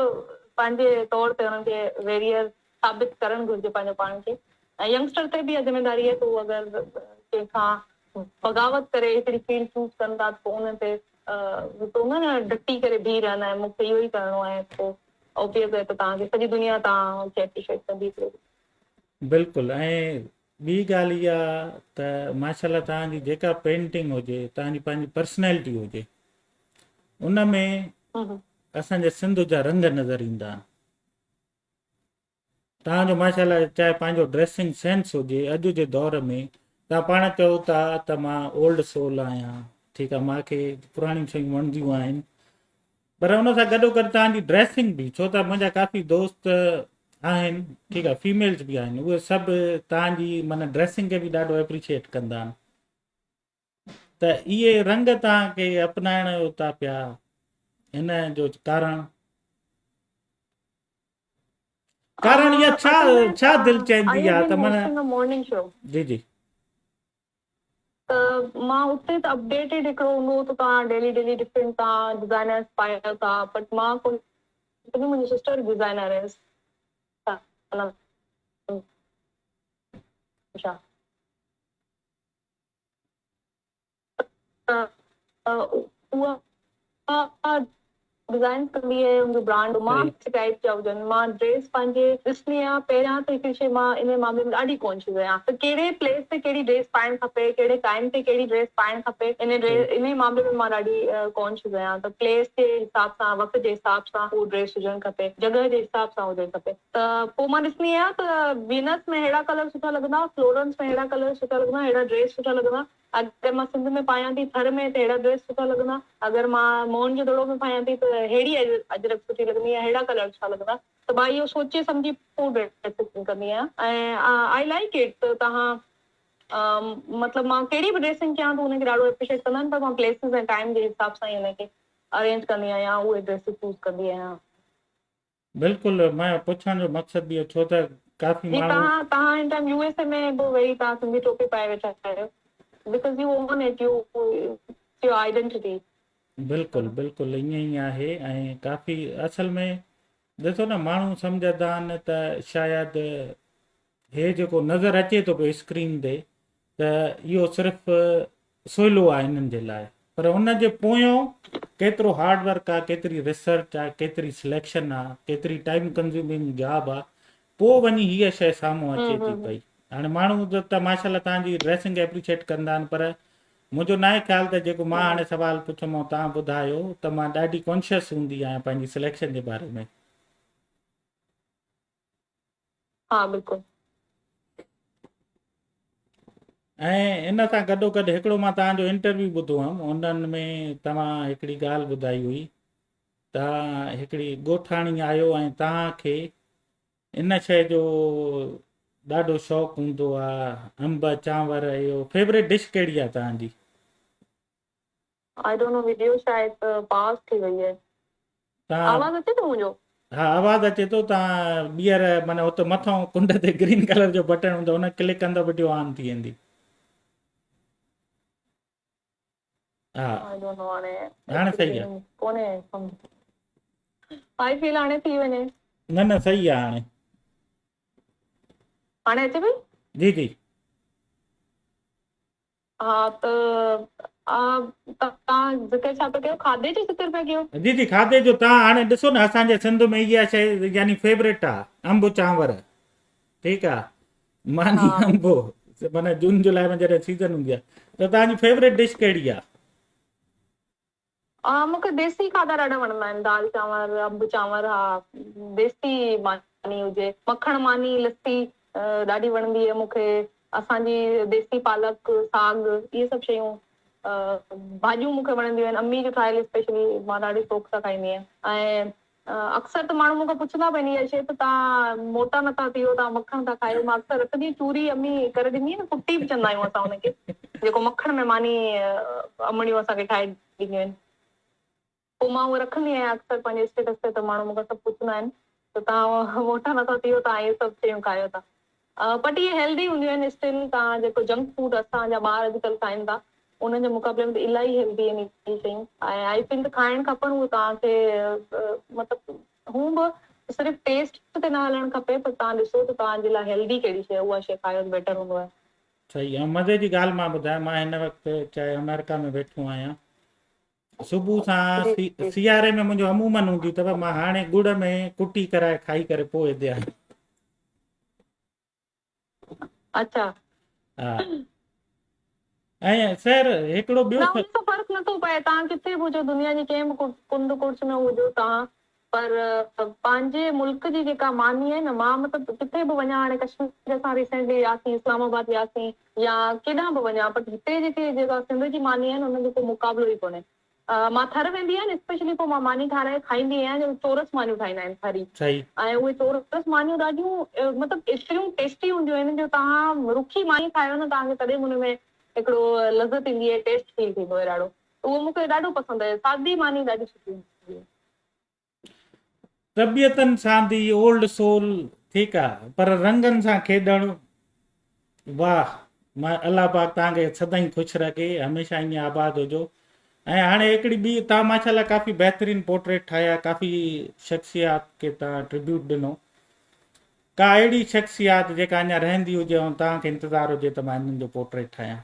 پنهنجي طور تي انهن کي ويريئر ثابت ڪرڻ گهرجي پنهنجو پاڻ کي ۽ ينگسٽر تي به اها ذميداري آهي ته هو اگر ڪنهن کان بغاوت ڪري هڪڙي فيلڊ چوز ڪن ٿا ته پوء ان تي هڪ هوندو آهي نه ڊٽي ڪري بيهي رهندا آهن مون کي اهو ئي ڪرڻو آهي پوء اوبيس آهي ته توهان کي سڄي دنيا توهان کي اپريشيٽ ڪندي هڪڙي ڏينهن. بلڪل ۽ ٻي ڳالهه اها ته ماشاء الله توهان جي جيڪا پينٽنگ هجي توهان جي پنهنجي پرسنالٽي هجي ان ۾ اسان جي سنڌ جا رنگ نظر ايندا آهن توهان جو ماشاء الله چاهي پنهنجو ڊريسنگ سينس هجي اڄ جي دور ۾ توهان پاڻ چئو ٿا ته مان اولڊ سول آهيان ٺيڪ آهي مان کي پراڻيون شيون وڻنديون آهن پر ان سان گڏو گڏ توهان جي ڊريسنگ به ڇو ته منهنجا ڪافي دوست آهن ٺيڪ آهي فيميلز به آهن اهي سڀ توهان جي معنی ڊريسنگ کي به ڏاڍو اپريشيٽ ڪندا آهن. ته اهي رنگ توهان کي اپنائڻ جو ٿا پيا ان جو ڪارڻ ڪارڻ يا ڇا ڇا دل چوندي آ ته معنيٰ مارننگ شو جي جي ته مان اتي ته اپڊيٽيڊ هڪڙو هوندو هو ته توهان ڊيلي ڊيلي ڊفرنٽ توهان ڊزائنرس پايو ٿا بٽ مان ڪونه منهنجي سسٽر ڊزائنر آهي اها ڊزائن ڪندي آهي ان جو برانڊ مان ٽائپ جا هجن مان ڊريس پنهنجي ڏسندي آهيان پهريان ته هڪڙي شي مان ان معاملي ۾ ڏاڍي ڪانشس آهيان ته ڪهڙي پليس تي ڪهڙي ڊريس پائڻ کپي ڪهڙي ٽائيم تي ڪهڙي ڊريس پائڻ کپي ان ان معاملي ۾ مان ڏاڍي ڪانشس آهيان ته پليس جي حساب سان وقت جي حساب سان هو ڊريس هجڻ کپي جڳهه جي حساب سان هجڻ کپي ته پوء مان ڏسندي آهيان ته وينس ۾ ههڙا ڪلر سٺا لڳندا فلورنس ۾ ههڙا ڪلر سٺا لڳندا ههڙا ڊريس سٺا لڳندا اگر مان سنڌ ۾ پايان ٿي ٿر ۾ ته ههڙا ڊريس سٺا لڳندا، اگر مان موهن جو دڙو ۾ پايان ٿي ته ههڙي اجرڪ سٺي لڳندي يا ههڙا ڪلر سٺا لڳندا ته مان اهو سوچي سمجهي پوء ڊريسنگ ڪندي آهيان ۽ I like it ته توهان مطلب مان ڪهڙي به ڊريسنگ ڪيان ته ان کي ڏاڍو اپريشيٽ ڪندا آهن پر مان پليسز ۽ ٽائيم جي حساب سان ئي ان کي ارينج ڪندي آهيان اهي ڊريسز چوز ڪندي آهيان. بلڪل مان پڇڻ جو مقصد به اهو ڇو ته ڪافي جي ماڻهو. توهان توهان هن ٽائيم يو ايس اي ۾ به ويهي توهان سنڌي ٽوپي پائي ويٺا آهيو because you own it you it's your identity. بلڪل بلڪل ائين ئي آهي ۽ ڪافي اصل ۾ ڏسو نه ماڻهو سمجهندا آهن ته شايد هي جيڪو نظر اچي ٿو پيو اسڪرين تي ته اهو صرف سولو آهي انهن جي لاء پر ان جي پويان ڪيترو هارڊ ورڪ آهي ڪيتري ريسرچ آهي ڪيتري سليڪشن آهي ڪيتري ٽائيم ڪنزيومنگ جاب آهي پوء وڃي هيء شيء سامهون اچي ٿي پئي هاڻي ماڻهو ته ماشاء الله تان جي ڊريسنگ اپريشيٽ ڪندا آهن پر منهنجو ناهي خيال ته جيڪو مان هاڻي سوال پڇيومانو تان ٻڌايو ته مان ڏاڍي ڪانشس هوندي آهيان پنهنجي سليڪشن جي باري ۾. ها بلڪل. ۽ ان سان گڏو گڏ هڪڙو مان توهان جو انٽرويو ٻڌو هئم انهن ۾ توهان هڪڙي ڳالهه ٻڌائي هئي ته هڪڙي ڳوٺاڻي آيو ۽ توهان کي ان شيء جو ڏاڍو شوق هوندو آ انب چانور اهو فيوريٽ ڊش ڪهڙي آ توهان جي؟ I don't know video شايد پاز ٿي وئي آهي. تان آواز اچي ٿو منهنجو؟ ها آواز اچي ٿو تان ٻيهر معنی اتي مٿان ڪنڊ تي گرين ڪلر جو بٽڻ هوندو ان ڪلڪ ڪندو وڊيو آن ٿي ويندي. ها I don't know هاڻي هاڻي صحيح آ. ڪونهي I feel هاڻي ٿي وڃي. نه نه صحيح آ هاڻي. هاڻي اچي پئي؟ جي جي. ها ته توهان ذڪر ڇا پيا ڪيو کاڌي جو ذڪر پيا ڪيو؟ جي جي کاڌي جو توهان هاڻي ڏسو نه اسان جي سنڌ ۾ اها شيء يعني فيوريٽ آ انب چانور ٺيڪ آ ماني انب معنی جون جولاء ۾ جڏهن سيزن هوندي آ ته توهان جي فيوريٽ ڊش ڪهڙي آ؟ مون کي ديسي کاڌا ڏاڍا وڻندا آهن دال چانور انب چانور ها ديسي ماني هجي مکڻ ماني لسي ڏاڍي وڻندي آهي مون کي اسان جي ديسي پالڪ ساڳ اهي سڀ شيون ڀاڄيون مون کي وڻنديون آهن امي جو ٺاهيل اسپيشلي مان ڏاڍي شوق سان کائيندي آهيان ۽ اڪثر ته ماڻهو مون کان پڇندا به آهن اها شيء ته توهان موٽا نٿا ٿيو، توهان مکڻ ٿا کايو. مان اڪثر رکندي آهيان چوري امي ڪري ڏيندي آهي نه ڪٽي به چوندا آهيون اسان ان کي جيڪو مکڻ ۾ ماني امڙيون اسان کي ٺاهي ڏينديون آهن. پوء مان اهو رکندي آهيان اڪثر پنهنجي اسٽيٽس تي ته ماڻهو مون کان سڀ پڇندا آهن ته توهان موٽا نٿا ٿيو توهان اهي سڀ شيون کايو ٿا. بٽ اهي هيلدي هونديون آهن اسٽل توهان جيڪو جنڪ فوڊ اسان جا ٻار اڄڪلهه کائن ٿا انهن جي مقابلي ۾ ته الاهي هيلدي آهن اهي شيون ۽ I feel ته کائڻ کپن اهي توهان کي مطلب هون به صرف ٽيسٽ تي نه هلڻ کپي پر توهان ڏسو ته توهان جي لاء هيلدي ڪهڙي شيء اها شيء کايو ته بيٽر هوندو آهي. صحيح ۽ مزي جي ڳالهه مان ٻڌايان مان هن وقت چاهي آمريڪا ۾ ويٺو آهيان صبح سان سياري ۾ منهنجو عمومن هوندي اٿو مان هاڻي ڳڙ ۾ ڪٽي ڪرائي کائي ڪري پوء هتي آيم. اڇا. ها ۽ سر هڪڙو ٻيو نه ان سان فرق نٿو پئي توهان ڪٿي به هجو دنيا جي ڪنهن به ڪنڊ ڪڙڇ ۾ هجو توهان پر پنهنجي ملڪ جي جيڪا ماني آهي نه مان مطلب ڪٿي به وڃان هاڻي ڪشمير اسان ريسينٽلي وياسين اسلام آباد وياسين يا ڪيڏانهن به وڃان بٽ هتي جيڪي جيڪا سنڌ جي ماني آهي نه ان جو ڪو مقابلو ئي ڪونهي مان ٿر ويندي آهيان نه اسپيشلي پوء مان ماني ٺاراهي کائيندي آهيان جيڪو چورس مانيون ٺاهيندا آهن ٿري ۽ اهي چورس مانيون ڏاڍيون مطلب ايتريون ٽيسٽي هونديون آهن جو توهان رکي ماني کايو نه توهان کي تڏهن به ان ۾ هڪڙو لذت ايندي آهي ٽيسٽ فيل ٿيندو آهي ڏاڍو اهو مون کي ڏاڍو پسند آهي سادي ماني ڏاڍي سٺي هوندي آهي. طبيعتن ساندي اولڊ سول ٺيڪ آ پر رنگن سان کيڏڻ واھ ما الله پاڪ توهان کي سدائين خوش رکي هميشه ائين آباد هجو ۽ هاڻي هڪڙي ٻي توهان ماشاءالله ڪافي بهترين پورٽريٽ ٺاهيا ڪافي شخصيات کي توهان ٽربيوٽ ڏنو ڪا اهڙي شخصيات جيڪا اڃا رهندي هجي ۽ توهان کي انتظار هجي ته مان انهن جو پورٽريٽ ٺاهيان.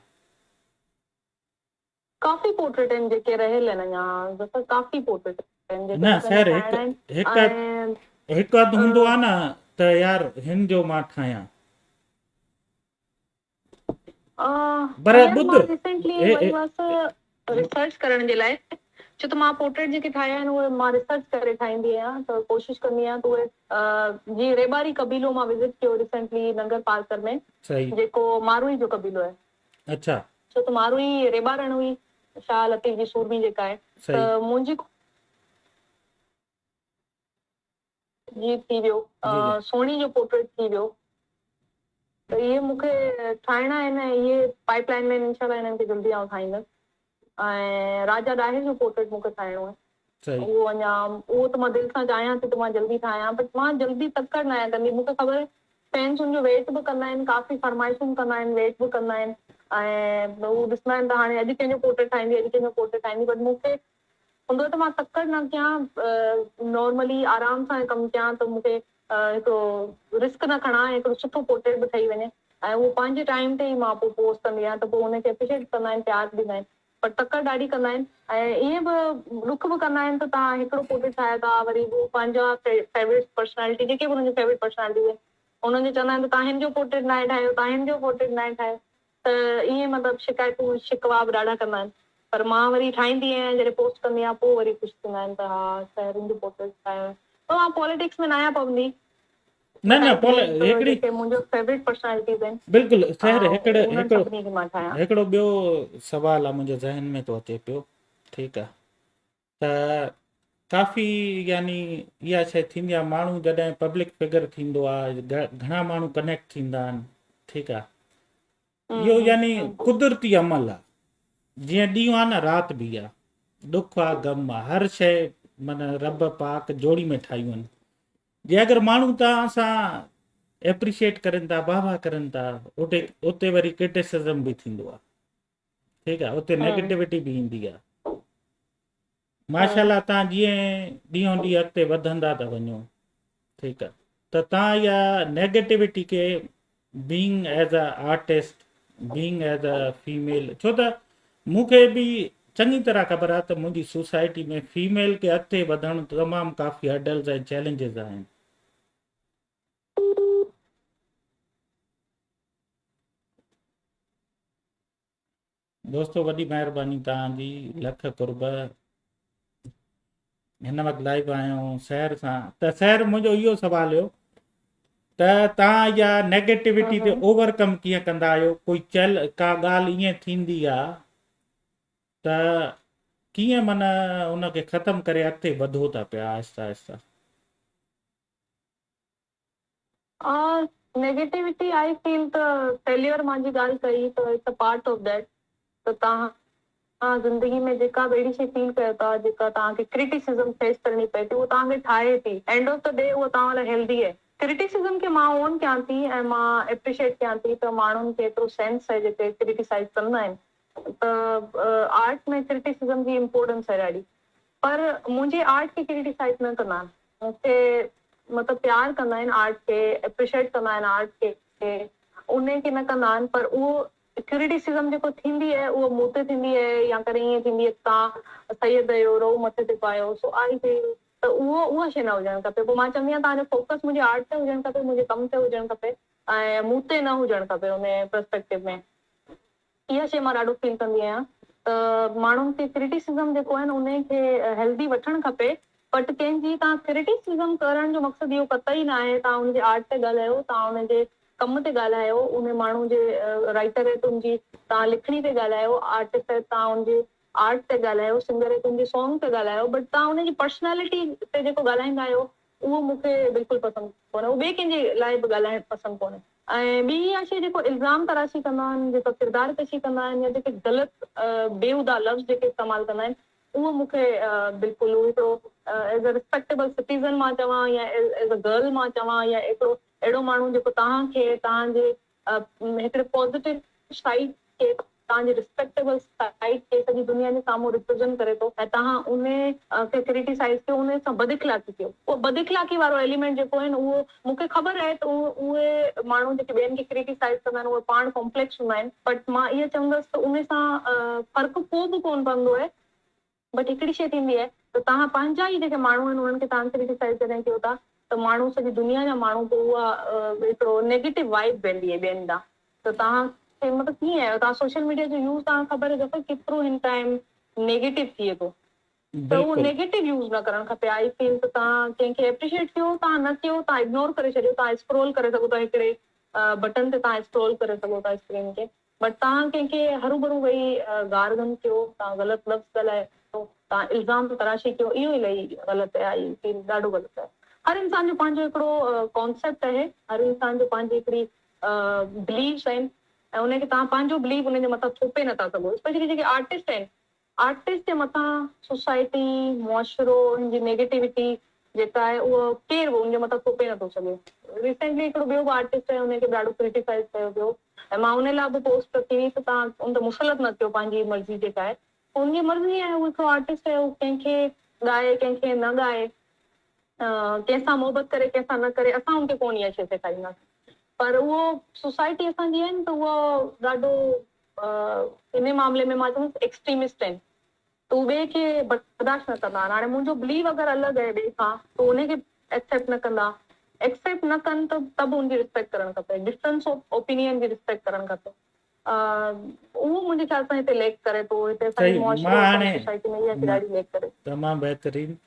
ڪافي پورٽريٽ آهن جيڪي رهيل آهن اڃا ظفر ڪافي پورٽريٽ آهن جيڪي نه مون کي اڃا سر هڪ ٺاهڻا آهن هڪ ۽ هڪ اڌ هوندو آ نه ته يار هن جو مان ٺاهيان. پر هينئر ٻڌ مان ريسينٽلي هي وئي هئس ريسرچ ڪرڻ جي لاء ڇو ته مان پورٽريٽ جيڪي ٺاهيا آهن اهي مان ريسرچ ڪري ٺاهيندي آهيان ته ڪوشش ڪندي آهيان ته اهي جيئن ريٻاري قبيلو مان وزٽ ڪيو ريسينٽلي ننگر پارڪر ۾ صحيح جيڪو ماروئي جو قبيلو آهي. اڇا. ڇو ته ماروئي ريٻارڻ هئي شاهه لطيف جي سورمي جيڪا آهي ته منهنجي جي ٿي ويو سهڻي جو پورٽريٽ ٿي ويو ته اهي مون کي ٺاهڻا آهن ۽ اهي پائپ لائن ۾ آهن انشاء الله انهن کي جلدي آئون ٺاهيندس ۽ راجا ڏاهر جو پورٽريٽ مون کي ٺاهڻو آهي اهو اڃا اهو ته مان دل سان چاهيان ٿي ته مان جلدي ٺاهيان بٽ مان جلدي تڪڙ نه آهيان ڪندي مون کي خبر آهي فينس ان جو ويٽ به ڪندا آهن ڪافي فرمائشون ڪندا آهن ويٽ به ڪندا آهن ۽ هو ڏسندا آهن ته هاڻي اڄ ڪنهن جو پورٽريٽ ٺاهيندي اڄ ڪنهن جو پورٽريٽ ٺاهيندي بٽ مون کي هوندو آهي ته مان تڪڙ نه ڪيان نارملي آرام سان ڪم ڪيان ته مون کي هڪڙو رسڪ نه کڻان ۽ هڪڙو سٺو پورٽريٽ به ٺهي وڃي ۽ اهو پنهنجي ٽائيم تي ئي مان پوء پوسٽ ڪندي آهيان ته پوء ان کي اپريشيٽ ڪندا آهن پيار به ڏيندا آهن پر تڪڙ ڏاڍي ڪندا آهن ۽ ائين به ڏک به ڪندا آهن ته توهان هڪڙو پورٽريٽ ٺاهيو ٿا وري هو پنهنجا فيورٽ پرسنالٽي جيڪي به انهن جون فيورٽ پرسنالٽيز آهن انهن جو چوندا آهن ته توهان هن جو پورٽريٽ ناهي ٺاهيو توهان هن جو پورٽريٽ ناهي ٺاهيو ته ائين مطلب شڪايتون شڪوا به ڏاڍا ڪندا آهن پر مان وري ٺاهيندي آهيان جڏهن پوسٽ ڪندي آهيان پوء وري خوش ٿيندا آهن ته ها سحر هن جو پورٽريٽ ٺاهيو آهي پر مان پوليٽڪس ۾ ناهيان پوندي نه نه پول هڪڙي جيڪي منهنجو فيورٽ پرسنالٽيز آهن بلڪل سحر هڪڙ هڪڙو هڪڙو ٻيو سوال آ منهنجي ذهن ۾ ٿو اچي پيو ٺيڪ آ ته ڪافي يعني اها شي ٿيندي آ ماڻهو جڏهن پبلڪ فگر ٿيندو آ گهڻا ماڻهو ڪنيڪٽ ٿيندا آهن ٺيڪ آ اهو يعني قدرتي عمل آ جيئن ڏينهن آ نه رات به آ ڏک آ غم آ هر شي معنی رب پاڪ جوڙي ۾ ٺاهيون آهن جي اگر ماڻهو توهان سان اپريشيٽ ڪرن ٿا واهه واهه ڪرن ٿا اتي اتي وري ڪرٽيسزم به ٿيندو آ ٺيڪ آ اتي نيگيٽيوٽي به ايندي آ ماشاءالله تان جيئن ڏينهون ڏينهن اڳتي وڌندا ٿا وڃو ٺيڪ آ ته تان اها نيگيٽيوٽي کي being as a artist being as a female ڇو ته مون کي به چڱي طرح خبر آ ته منهنجي سوسائٽي ۾ فيميل کي اڳتي وڌڻ تمام ڪافي هرڊلز ۽ چئلينجز آهن. دوستو وڏي مهرباني توهان جي لک قرب هن وقت لائيو آهيون سحر سان ته سحر منهنجو اهو سوال هيو ته توهان اها نيگيٽيوٽي تي اوور ڪم ڪيئن ڪندا آهيو ڪوئي چل ڪا ڳالهه ائين ٿيندي آ ته ڪيئن من ان کي ختم ڪري اڳتي وڌو ٿا پيا آهستي آهستي. نيگيٽيوٽي آئي فيل ته فيليئر مان جي ڳالهه ڪئي ته it's a part of that ته توهان زندگي ۾ جيڪا به اهڙي شي فيل ڪيو ٿا جيڪا توهان کي ڪرٽيسزم فيس ڪرڻي پئي ٿي اهو توهان کي ٺاهي ٿي اينڊ آف the D اهو توهان لاء هيلدي آهي ڪرٽيسزم کي مان اون ڪيان ٿي ۽ مان اپريشيٽ ڪيان ٿي ته ماڻهن کي ايترو سينس آهي جيڪي ڪرٽيسائز ڪندا آهن ته آرٽ ۾ ڪرٽيسزم جي امپورٽنس آهي ڏاڍي پر منهنجي آرٽ کي ڪرٽيسائز نه ڪندا آهن مون کي مطلب پيار ڪندا آهن آرٽ کي اپريشيٽ ڪندا آهن آرٽ کي انهي کي نه ڪندا آهن پر اهو ڪرٽيسزم جيڪو ٿيندي آهي اهو مون تي ٿيندي آهي يا ڪڏهن ائين ٿيندي آهي توهان سيد آهيو رئو مٿي تي پايو سو آئي فيل ته اهو اها شي نه هجڻ کپي پوء مان چوندي آهيان توهان جو فوڪس منهنجي آرٽ تي هجڻ کپي منهنجي ڪم تي هجڻ کپي ۽ مون تي نه هجڻ کپي انهي پرسپيڪٽو ۾ اها شيء مان ڏاڍو فيل ڪندي آهيان ته ماڻهن کي ڪرٽيسزم جيڪو آهي نه انهي کي هيلدي وٺڻ کپي بٽ ڪنهن جي توهان ڪرٽيسزم ڪرڻ جو مقصد اهو قطعي نه آهي توهان ان جي آرٽ تي ڳالهايو توهان ان جي ڪم تي ڳالهايو انهي ماڻهو جي رائيٽر آهي ته ان جي توهان لکڻي تي ڳالهايو آرٽسٽ آهي توهان ان جي آرٽ تي ڳالهايو سنگر آهي ته ان جي سونگ تي ڳالهايو بٽ توهان ان جي پرسنالٽي تي جيڪو ڳالهائيندا آهيو اهو مون کي بلڪل پسند ڪونهي اهو ٻئي ڪنهن جي لاء به ڳالهائڻ پسند ڪونهي. ۽ ٻي اها شيء جيڪو الزام تراشي ڪندا آهن، جيڪا ڪردار ڪشي ڪندا آهن يا جيڪي غلط بيهودا لفظ جيڪي استعمال ڪندا آهن اهو مون کي بلڪل اهو هڪڙو ايز ا ريسپيڪٽيبل سٽيزن مان چوان يا ايز ا گرل مان چوان يا هڪڙو اهڙو ماڻهو جيڪو توهان کي توهان جي هڪڙي پازيٽو سائيڊ کي توهان جي ريسپيڪٽيبل سائيڊ کي سڄي دنيا جي سامهون ريپريزنٽ ڪري ٿو ۽ توهان ان کي ڪريٽيسائيز ڪيو ان سان بد اخلاقي ڪيو اهو بد اخلاقي وارو ايليمينٽ جيڪو آهي نه اهو مون کي خبر آهي ته اهي ماڻهو جيڪي ٻين کي ڪريٽيسائيز ڪندا آهن اهي پاڻ ڪامپليڪس هوندا آهن بٽ مان اهو چوندس ته ان سان فرق ڪو به ڪونه پوندو آهي بٽ هڪڙي شيء ٿيندي آهي ته توهان پنهنجا ئي جيڪي ماڻهو آهن انهن کي توهان ڪريٽيسائيز جڏهن ڪيو ٿا ته ماڻهو سڄي دنيا جا ماڻهو پوء اها هڪڙو نيگيٽو وائب ويندي آهي ٻين ڏانهن ته توهان کي مطلب ڪيئن آهي توهان سوشل ميڊيا جو يوز توهان کي خبر آهي ظفر ڪيترو هن ٽائيم نيگيٽو ٿئي ٿو ته اهو نيگيٽو يوز نه ڪرڻ کپي I feel ته توهان ڪنهن کي اپريشيئيٽ ڪيو توهان نه ڪيو توهان اگنور ڪري ڇڏيو توهان اسڪرول ڪري سگهو ٿا هڪڙي بٽن تي توهان اسڪرول ڪري سگهو ٿا اسڪرين کي بٽ توهان ڪنهن کي هروڀرو ويهي گار گند ڪيو، توهان غلط لفظ ڳالهايو، توهان الزام تراشي ڪيو اهو الاهي غلط آهي I feel ڏاڍو غلط آهي. هر انسان جو پنهنجو هڪڙو ڪانسيپٽ آهي، هر انسان جو پنهنجي هڪڙي بليفس آهن ۽ ان کي توهان پنهنجو بليف ان جي مٿان ٿوپي نٿا سگهو اسپيشلي جيڪي آرٽسٽ آهن آرٽسٽ جي مٿان سوسائٽي، معاشرو، ان جي نيگيٽوٽي جيڪا آهي اهو ڪير به ان جي مٿان ٿوپي نٿو سگهي. ريسينٽلي هڪڙو ٻيو به آرٽسٽ آهي ان کي به ڏاڍو ڪرٽيسائيز ڪيو ويو ۽ مان ان لاء به پوسٽ رکي هئي ته توهان ان تي مسلط نه ٿيو پنهنجي مرضي جيڪا آهي ان جي مرضي آهي هو هڪڙو آرٽسٽ آهي هو ڪنهن کي ڳائي ڪنهن کي نه ڳائي ڪنهن سان محبت ڪري ڪنهن سان نه ڪري اسان ان کي ڪونه اها شيء سيکارينداسين پر اهو سوسائٽي اسان جي آهي نه ته اهو ڏاڍو انهي معاملي ۾ مان چوندس ايڪسٽريمسٽ آهن ته هو ٻئي کي برداشت نه ڪندا آهن هاڻي منهنجو بليف اگر الڳ آهي ٻئي کان ته انهي کي ايڪسيپٽ نه ڪندا ايڪسيپٽ نه ڪن ته ته به ان جي ريسپيڪٽ ڪرڻ کپي ڊفرنس آف اوپينين جي ريسپيڪٽ ڪرڻ کپي اهو منهنجي خيال سان هتي ليڪ ڪري ٿو هتي اسان جي صحيح معاشرو مان اسان جي هاڻي سوسائٽي ۾ اها شي ڏاڍي ليڪ ڪري ٿي. تمام بهترين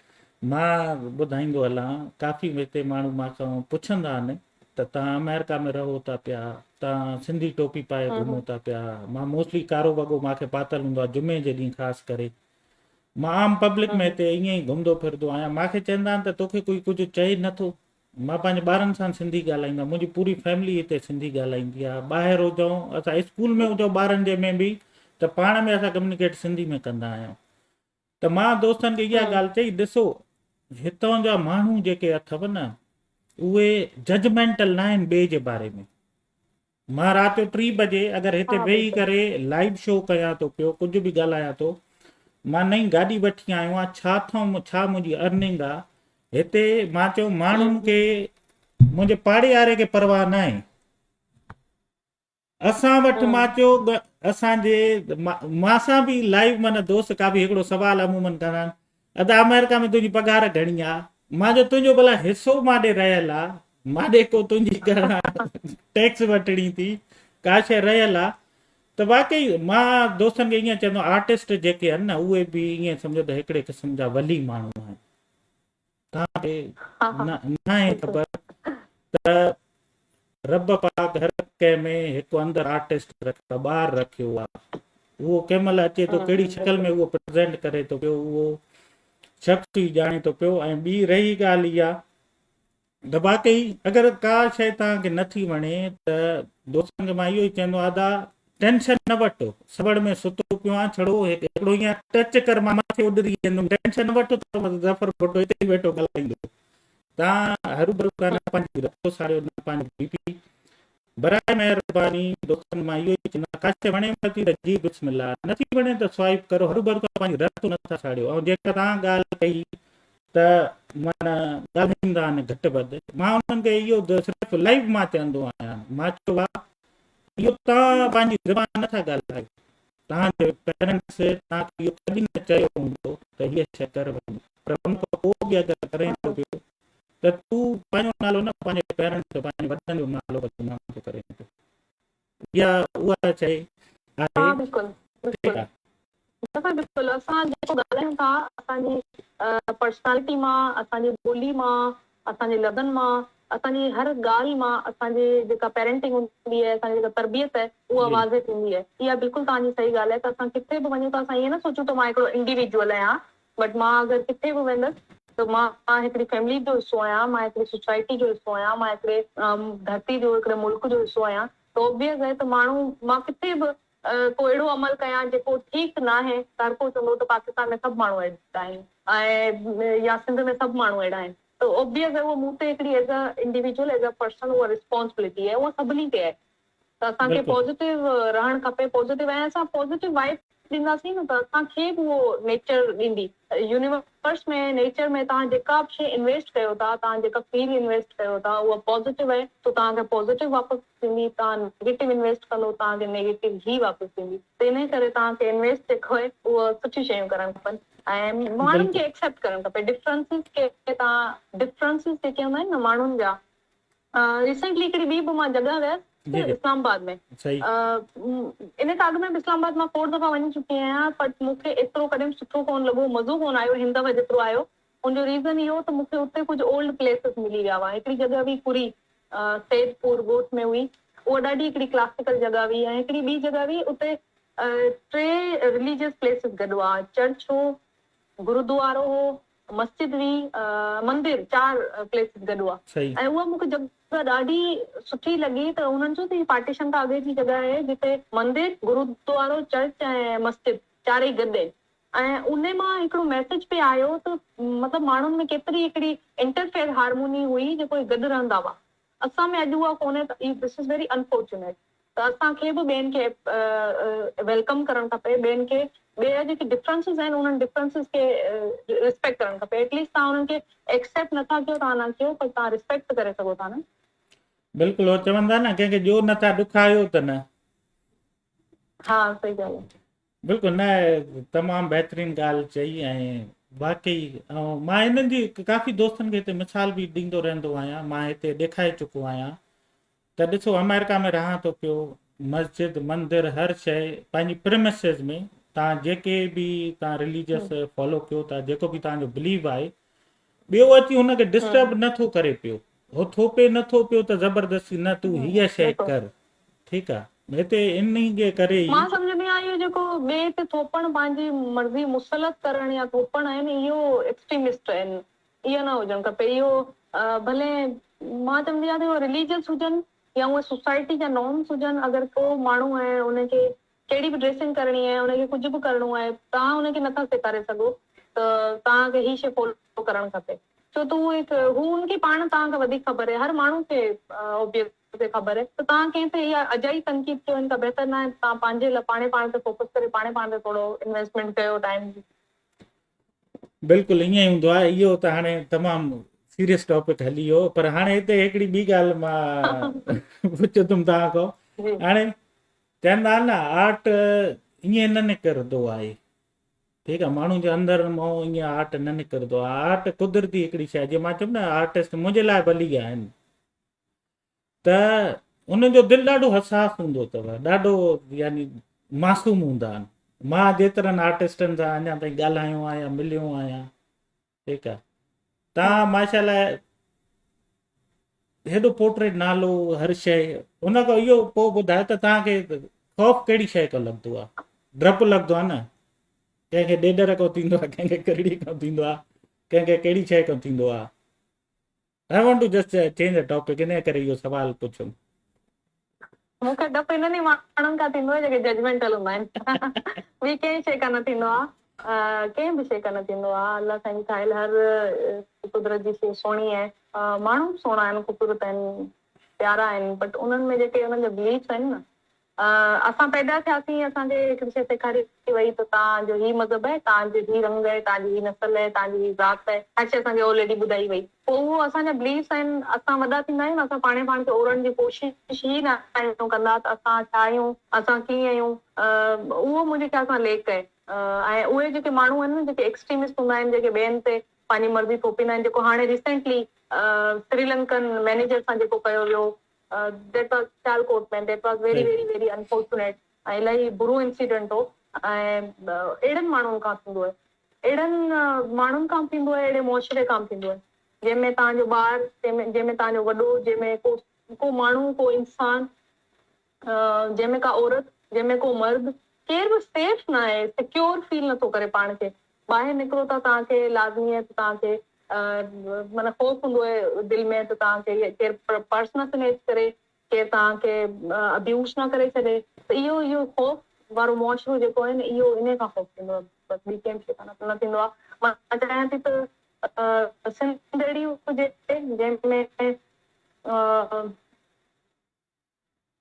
مان ٻڌائيندو هلان ڪافي هتي ماڻهو مان کان پڇندا آهن ته توهان آمريڪا ۾ رهو ٿا پيا، توهان سنڌي ٽوپي پائي گهمو ٿا پيا. مان موسٽلي ڪارو وڳو مان کي پاتل هوندو آهي جمعي جي ڏينهن خاص ڪري. مان عام پبلڪ ۾ هتي ائين ئي گهمندو ڦرندو آهيان. مان کي چوندا آهن ته توکي ڪوئي ڪجهه چئي نه ٿو. مان پنهنجي ٻارن سان سنڌي ڳالهائيندو آهيان. منهنجي پوري فيملي هتي سنڌي ڳالهائيندي آهي. ٻاهر هجون، اسان اسڪول ۾ هجون ٻارن جي ۾ به ته پاڻ ۾ اسان ڪميونيڪيٽ سنڌي ۾ ڪندا آهيون. ته مان دوستن کي اها ڳالهه چئي، ڏسو هتان جا ماڻهو جيڪي اٿو نه اهي ججمينٽل ناهن ٻئي جي باري ۾. مان رات جو ٽي بجي اگر هتي ويهي ڪري لائيو شو ڪيان ٿو پيو ڪجهه به ڳالهايان ٿو مان نئين گاڏي وٺي آيو آهيان ڇا ٿو ڇا منهنجي ارننگ آ هتي مان چيو ماڻهن کي منهنجي پاڙي واري کي پرواهه ناهي اسان وٽ مان چيو اسان جي مان سان به لائيو معنی دوست ڪافي هڪڙو سوال عمومن ڪندا آهن ادا آمريڪا ۾ تنهنجي پگهار گهڻي آ مان جو تنهنجو ڀلا حصو مان ڏي رهيل آ مان ڏي ڪو تنهنجي گهڻا ٽيڪس وٺڻي ٿي ڪا شي رهيل آ ته واقعي مان دوستن کي ائين چوندو آرٽسٽ جيڪي آهن نه اهي به ائين سمجهو ته هڪڙي قسم جا ولي ماڻهو آهن توهان کي ناهي خبر ته رب پاڪ هر ڪنهن ۾ هڪ اندر آرٽسٽ رکيو آهي ٻار رکيو آهي اهو ڪنهن مهل اچي ٿو ڪهڙي شڪل ۾ اهو پريزنٽ ڪري ٿو پيو اهو شخص ئي ڄاڻي ٿو پيو ۽ ٻي رهي ڳالهه اها ته واقعي اگر ڪا شيء توهان کي نٿي وڻي ته دوستن کي مان اهو ئي چوندو آهيان ادا ٽينشن نه وٺو سوڙ ۾ ستو پيو آهيان ڇڙو هڪڙو ائين ٽچ ڪر مان مٿي اڏري ويندم ٽينشن نه وٺو ته ظفر ڀٽو هتي ئي ويٺو ڳالهائيندو توهان هروڀرو ڪا نه پنهنجي رتو ساڙيو نه پنهنجو بي پي برائي مهرباني دوستن مان اهو ئي چوندو آهيان ڪا شيء وڻيو نٿي ته جي بسم الله نٿي وڻي ته سوائپ ڪرو هروڀرو ڪا پنهنجي رتو نٿا ساڙيو ۽ جيڪا توهان ڳالهه ڪئي ته معنيٰ ڳالهائيندا آهن گهٽ وڌ مان انهن کي اهو صرف لائيو مان چوندو آهيان مان چيو آهي اهو توهان پنهنجي زبان نٿا ڳالهايو توهان جي پيرنٽس توهان کي اهو ڪڏهن نه چيو هوندو ته هيء شيء ڪر وڃي پر ان کان پوء به اگر ڪرين ٿو پيو ته تون پنهنجو نالو نه پنهنجي پيرنٽس جو پنهنجي وڏن جو نالو بدنام ٿو ڪرين پيو اها اها شيء آهي بلڪل بلڪل بلڪل اسان جيڪو ڳالهايون ٿا اسان جي پرسنالٽي مان اسان جي ٻولي مان اسان جي لفظن مان اسان جي هر ڳالهه مان اسان جي جيڪا پيرنٽنگ هوندي آهي اسان جي جيڪا تربيت آهي اها واضح ٿيندي آهي اها بلڪل توهان جي صحيح ڳالهه آهي ته اسان ڪٿي به وڃون ته اسان ائين نه سوچون ته مان هڪڙو انڊيويجوئل آهيان بٽ مان اگر ڪٿي به ويندس ته مان هڪڙي فيملي جو حصو آهيان، مان هڪڙي سوسائٽي جو حصو آهيان، مان هڪڙي ڌرتي جو هڪڙي ملڪ جو حصو آهيان ته اوبويس آهي ته ماڻهو مان ڪٿي به ڪو اهڙو عمل ڪيان جيڪو ٺيڪ ناهي ته هر ڪو چوندو ته پاڪستان ۾ سڀ ماڻهو اهڙا آهن ۽ يا سنڌ ۾ سڀ ماڻهو اهڙا آهن ته اوبويس آهي اهو مون تي هڪڙي as a individual as a person اها ريسپانسبلٽي آهي اها سڀني تي آهي ته اسان کي پازيٽو رهڻ کپي پازيٽو ۽ اسان پازيٽو وائب ڏينداسين نه ته اسان کي به اهو نيچر ڏيندي يونيورس ۾ نيچر ۾ توهان جيڪا به شي انويسٽ ڪيو ٿا توهان جيڪا فيل انويسٽ ڪيو ٿا اها پازيٽو آهي ته توهان کي پازيٽو واپس ايندي توهان نيگيٽو انويسٽ ڪندو توهان کي نيگيٽو ئي واپس ايندي ته انهي ڪري توهان کي انويسٽ جيڪو آهي اهو سٺيون شيون ڪرڻ کپن ۽ ماڻهن کي ايڪسيپٽ ڪرڻ کپي ڊفرنسز کي توهان ڊفرنسز جيڪي هوندا آهن نه ماڻهن جا ريسنٽلي هڪڙي ٻي به مان جڳهه ويس اسلام آباد ۾ ان کان اڳ ۾ به اسلام آباد مان کوڙ دفعا وڃي چڪي آهيان بٽ مون کي ايترو ڪڏهن به سٺو ڪونه لڳو مزو ڪونه آيو هن دفعي جيترو آيو ان جو ريزن اهو ته مون کي اتي ڪجهه اولڊ پليسز ملي ويا هئا هڪڙي جڳهه هئي ڪري سيد پور ڳوٺ ۾ هئي اها ڏاڍي هڪڙي ڪلاسيڪل جڳهه هئي ۽ هڪڙي ٻي جڳهه هئي اتي ٽي رليجيس پليسز گڏ هئا چرچ هو گردوارو هو مسجد هئي، مندر، چار پليسز گڏ هئا ۽ اها مون کي جڳهه ڏاڍي سٺي لڳي ته انهن چيو ته هي پارٽيشن کان اڳي جي جڳهه آهي جتي مندر، گرودوارو، چرچ ۽ مسجد چارئي گڏ آهن ۽ انهي مان هڪڙو ميسيج پئي آيو ته مطلب ماڻهن ۾ ڪيتري هڪڙي انٽرفيئر هارموني هئي جيڪو هي گڏ رهندا هئا. اسان ۾ اڄ اها ڪونهي ته دس is very unfortunate ته اسان کي به ٻين کي welcome ڪرڻ کپي ٻين کي ٻيا جيڪي ڊفرنسز آهن انهن ڊفرنسز کي ريسپيڪٽ ڪرڻ کپي ايٽ ليسٽ توهان انهن کي ايڪسيپٽ نٿا ڪيو توهان نه ڪيو پر توهان ريسپيڪٽ ته ڪري سگهو ٿا نه. بلڪل هو چون ٿا نه ڪنهن کي ڏيو نٿا ڏکايو ته نه. ها صحيح ڳالهه آهي. بلڪل نه تمام بهترين ڳالهه چئي ۽ واقعي مان انهن جي ڪافي دوستن کي هتي مثال به ڏيندو رهندو آهيان مان هتي ڏيکاري چڪو آهيان ته ڏسو آمريڪا ۾ رهان ٿو پيو مسجد مندر هر شيء پنهنجي پريمسز ۾ تان جيڪي به تان رليجس فالو ڪيو ٿا جيڪو به تان جو بليو آهي ٻيو اچي هن کي ڊسٽرب نه ٿو ڪري پيو هو ٿوپي نه ٿو پيو ته زبردستي نه تون هيء شيء ڪر ٺيڪ آ هتي انهي جي ڪري ئي. مان سمجهندي آهيان اهو جيڪو ٻئي تي ٿوپڻ پنهنجي مرضي مسلط ڪرڻ يا ٿوپڻ آهي نه اهو ايڪسٽريمسٽ آهن اهو نه هجڻ کپي اهو ڀلي مان چوندي آهيان ته اهو رليجس هجن يا اهي سوسائٽي جا نارمس هجن اگر ڪو ماڻهو آهي ان کي ڪهڙي به ڊريسنگ ڪرڻي آهي ان کي ڪجهه به ڪرڻو آهي توهان ان کي نٿا سيکاري سگهو ته توهان کي هي شي فالو ڪرڻ کپي ڇو ته هو هڪ هو ان کي پاڻ توهان کان وڌيڪ خبر آهي هر ماڻهو کي اوبيس کي خبر آهي ته توهان ڪنهن تي اها اجائي تنقيد ڪيو ان کان بهتر ناهي ته توهان پنهنجي لاء پاڻهي پاڻ تي فوڪس ڪري پاڻهي پاڻ تي ٿورو انويسٽمينٽ ڪيو ٽائيم جي. بلڪل ائين ئي هوندو آهي اهو ته هاڻي تمام سيريس ٽاپڪ هلي ويو پر هاڻي هتي هڪڙي ٻي ڳالهه مان پڇندم توهان کان هاڻي چوندا آهن نه آرٽ ائين نه نڪرندو آهي ٺيڪ آ ماڻهو جي اندر مون ائين آرٽ نه نڪرندو آهي آرٽ قدرتي هڪڙي شيء جيئن مان چيم نه آرٽسٽ منهنجي لاء ڀلي آهن ته انهن جو دل ڏاڍو حساس هوندو اٿو ڏاڍو يعني معصوم هوندا آهن مان جيترن آرٽسٽن سان اڃا تائين ڳالهايو آهيان مليو آهيان ٺيڪ آهي تان ماشاء الله هيڏو پورٽريٽ نالو هر شيء ان کان اهو پوء ٻڌايو ته توهان کي خوف ڪهڙي شيء کان لڳندو آهي ڊپ لڳندو آهي نه ڪنهن کي ڏيڏر کان ٿيندو آهي ڪنهن کي ڪرڙي کان ٿيندو آهي ڪنهن کي ڪهڙي شيء کان ٿيندو آهي I want to just change the topic انهيء ڪري اهو سوال پڇيم. مون کي ڊپ انهن ئي ماڻهن کان ٿيندو آهي جيڪي ججمينٽل هوندا آهن. ٻي ڪنهن شيء کان نه ٿيندو آهي. ڪنهن به شيء کان نه ٿيندو آهي. الله سائين جي ٺاهيل هر قدرت جي شيء سهڻي آهي. ماڻهو به سهڻا آهن، خوبصورت آهن، پيارا آهن بٽ انهن ۾ جيڪي انهن جا بليفس آهن نه اسان پيدا ٿياسين اسان کي هڪڙي شيء سيکاري وئي ته توهان جو هي مذهب آهي، توهان جو هي رنگ آهي، توهان جي هي نسل آهي، توهان جي هي ذات آهي، هر شيء اسان کي آلريڊي ٻڌائي وئي. پوء اهو اسان جا بليفس آهن، اسان وڏا ٿيندا آهيون نه اسان پاڻهي پاڻ کي اورڻ جي ڪوشش ئي نه آهيون ڪندا ته اسان ڇا آهيون، اسان ڪيئن آهيون، اهو منهنجي خيال سان ليڪ آهي ۽ اهي جيڪي ماڻهو آهن نه جيڪي ايڪسٽريمسٽ هوندا آهن جيڪي ٻين تي پنهنجي مرضي ٿوپيندا آهن جيڪو هاڻي ريسينٽلي سريلنڪن مئنيجر سان جيڪو ڪيو ويو that was Sialkot ۾ that was very very very unfortunate ۽ الاهي برو انسيڊنٽ هو ۽ اهڙن ماڻهن کان ٿيندو آهي اهڙن ماڻهن کان به ٿيندو آهي اهڙي معاشري کان به ٿيندو آهي جنهن ۾ توهان جو ٻار جنهن ۾ جنهن ۾ توهان جو وڏو جنهن ۾ ڪو ڪو ماڻهو ڪو انسان جنهن ۾ ڪا عورت جنهن ۾ ڪو مرد ڪير به سيف نه آهي سيڪيور فيل نٿو ڪري پاڻ کي ٻاهر نڪرو ٿا توهان کي لازمي آهي ته توهان کي معنيٰ خوف هوندو آهي دل ۾ ته توهان کي ڪير پرس نه سنيچ ڪري، ڪير توهان کي ابيوز نه ڪري ڇڏي ته اهو اهو خوف وارو معاشرو جيڪو آهي نه اهو انهي کان خوف ٿيندو آهي بس ٻي ڪنهن به شيء کان نه ٿيندو آهي. مان چاهيان ٿي ته سنڌ اهڙي هجي جنهن ۾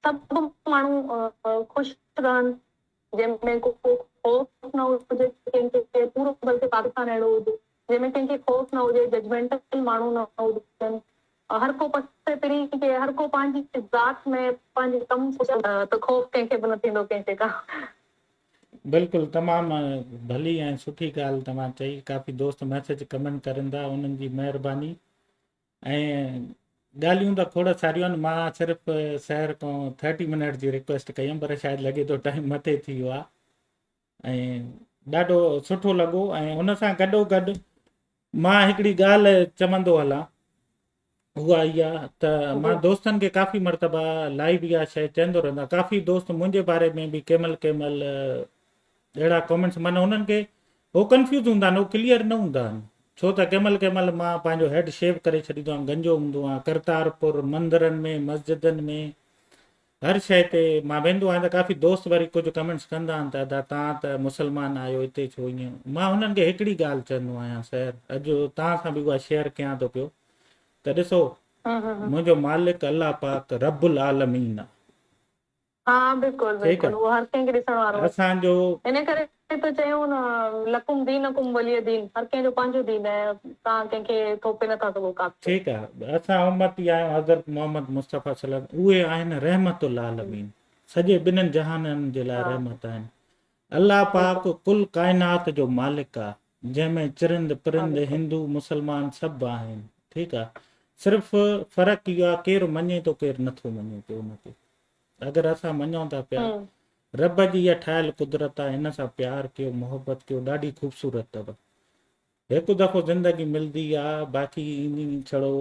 سڀ ماڻهو خوش رهن، جنهن ۾ ڪو خوف نه هجي ڪنهن کي، پورو بلڪه پاڪستان اهڙو هجي جنهن ۾ ڪنهن کي خوف نه هجي، ججمينٽل ماڻهو نه هجن، هر ڪو پسي پرين کي، هر ڪو پنهنجي ذات ۾ پنهنجي ڪم ته خوف ڪنهن کي به نه ٿيندو ڪنهن شيء کان. بلڪل تمام ڀلي ۽ سٺي ڳالهه توهان چئي، ڪافي دوست ميسيج ڪمينٽ ڪرين ٿا انهن جي مهرباني. ۽ ڳالهيون ته کوڙ ساريون آهن مان صرف سحر کان ٿرٽي منٽ جي رڪويسٽ ڪئي هئم پر شايد لڳي ٿو ٽائيم مٿي ٿي ويو آهي ۽ ڏاڍو سٺو لڳو ۽ ان سان گڏو گڏ مان هڪڙي ڳالهه چوندو هلان اها اها ته مان دوستن کي ڪافي مرتبه لائيو اها شيء چوندو رهندو آهيان ڪافي دوست منهنجي باري ۾ به ڪنهن مهل ڪنهن مهل اهڙا ڪامينٽس معنيٰ انهن کي هو ڪنفيوز هوندا آهن هو ڪليئر نه هوندا آهن ڇو ته ڪنهن مهل ڪنهن مهل مان پنهنجو هيڊ شيو ڪري ڇڏيندو آهيان گنجو هوندو آهيان ڪرتارپور مندرن ۾ مسجدن ۾ هر شيء تي مان ويندو آهيان ته ڪافي دوست وري ڪجهه ڪمينٽس ڪندا آهن ته ادا تان ته مسلمان آهيو هتي ڇو ائين مان هنن کي هڪڙي ڳالهه چوندو آهيان سر اڄ تان سان به اها شيئر ڪيان ٿو پيو ته ڏسو منهنجو مالڪ الله پاڪ رب العالمين آهي ها بلڪل ٺيڪ بلڪل اهو هر ڪنهن کي ڏسڻ وارو آهي. اسان جو. ان ڪري ته چيون نه لڪم دينڪم ولي دين هر ڪنهن جو پنهنجو دين آهي توهان ڪنهن کي ٿوپي نٿا سگهو ڪا به شيء. ٺيڪ آهي اسان امتي آهيون حضرت محمد مصطفيٰ صلي الله اهي آهن رحمت اللعالمين سڄي ٻنهن جهانن جي لاء رحمت آهن الله پاڪ ڪل ڪائنات جو مالڪ آ جنهن ۾ چرند پرند هندو مسلمان سڀ آهن ٺيڪ آ صرف فرق اهو آ ڪير مڃي ٿو ڪير نٿو مڃي پيو ان کي اگر اسان مڃون ٿا پيا رب جي اها ٺاهيل قدرت آ هن سان پيار ڪيو محبت ڪيو ڏاڍي خوبصورت اٿو هڪ دفعو زندگي ملدي آ باقي ايندي ڇڙو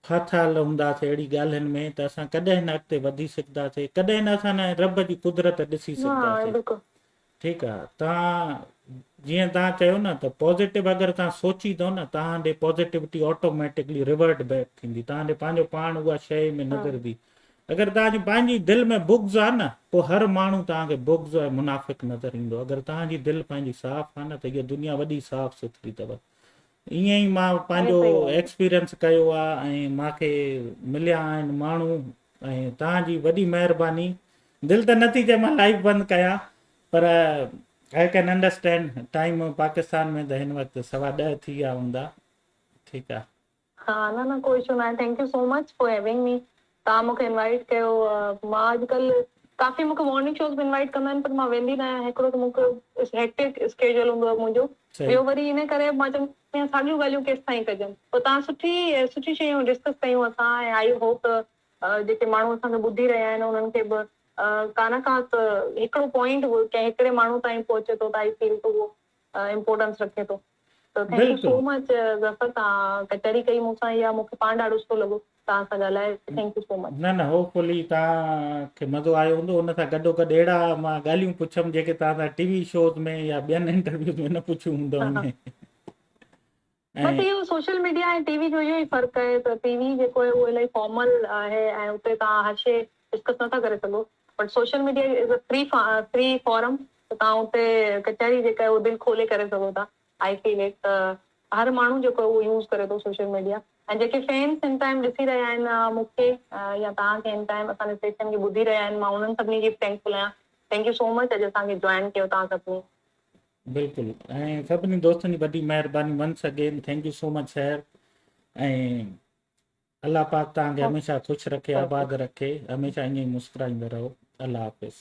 ڦاٿل هونداسي اهڙي ڳالهين ۾ ته اسان ڪڏهن نه اڳتي وڌي سگهنداسي ڪڏهن نه اسان رب جي قدرت ڏسي سگهنداسي ٺيڪ آ تان جيئن تان چيو نه ته پازيٽو اگر تان سوچيندو نه تان ڏي پازيٽوٽي آٽوميٽڪلي ريورٽ بيڪ ٿيندي تان ڏي پنهنجو پاڻ اها شيء ۾ نظر ايندي اگر تان جي پنهنجي دل ۾ بغض آ نه پوء هر ماڻهو تان کي بغض ۽ منافق نظر ايندو اگر تان جي دل پنهنجي صاف آ نه ته هيء دنيا وڏي صاف سٿري اٿو ائين ئي مان پنهنجو ايڪسپيرينس ڪيو آ ۽ مان کي مليا آهن ماڻهو ۽ توهان جي وڏي مهرباني دل ته نٿي چئي مان لائيو بند ڪيان پر I can understand time Pakistan ۾ ته هن وقت 10:15 ٿي ويا هوندا ٺيڪ آ. ها نه نه ڪو اشو ناهي thank you so much for having me توهان مونکي انوائيٽ ڪيو مان اڄڪلهه ڪافي مونکي مارننگ شوز ۾ انوائيٽ ڪندا آهن پر مان ويندي نه آهيان هڪڙو ته مونکي هيڪٽڪ اسڪيجول هوندو آهي منهنجو ٻيو وري ان ڪري مان چوندي آهيان ساڳيون ڳالهيون ڪيستائين ڪجن پوء توهان سٺي سٺي شيون ڊسڪس ڪيون اسان ۽ I hope ته جيڪي ماڻهو اسان کي ٻڌي رهيا آهن انهن کي به ڪا نه ڪا ته هڪڙو پوائنٽ به ڪنهن هڪڙي ماڻهو تائين پهچي ٿو ته آئي فيل ته اهو امپورٽنس رکي ٿو ته thank you so much Zafar توهان ڪچهري ڪئي مون سان اها مون کي پاڻ ڏاڍو سٺو لڳو توهان سان ڳالهائي thank you so much. نه نه هوپ فلي توهان کي مزو آيو هوندو ان سان گڏو گڏ اهڙا مان ڳالهيون پڇيم جيڪي توهان سان ٽي وي شوز ۾ يا ٻين انٽرويوز ۾ نه پڇيون هوندؤ. بس اهو سوشل ميڊيا ۽ ٽي وي جو اهو ئي فرق آهي ته ٽي وي جيڪو آهي اهو الاهي فارمل آهي ۽ اتي توهان هر شيء ڊسڪس نٿا ڪري سگهو but social media is a free free forum ته توهان اتي ڪچهري جيڪا آهي اهو دل کولي ڪري سگهو ٿا آئي فيل it ته هر ماڻهو جيڪو آهي اهو يوز ڪري ٿو سوشل ميڊيا ۽ جيڪي فينس هن ٽائيم ڏسي رهيا آهن مون کي يا توهان کي هن ٽائيم اسان جي سيشن کي ٻڌي رهيا آهن مان انهن سڀني جي به ٿينڪفل آهيان thank you سو مچ اڄ اسان کي جوائن ڪيو توهان سڀني. بلڪل ۽ سڀني دوستن جي وڏي مهرباني once again thank you so much sir ۽ الله پاڪ توهان کي هميشه خوش رکي آباد رکي هميشه ائين ئي مسڪرائيندا رهو الله حافظ.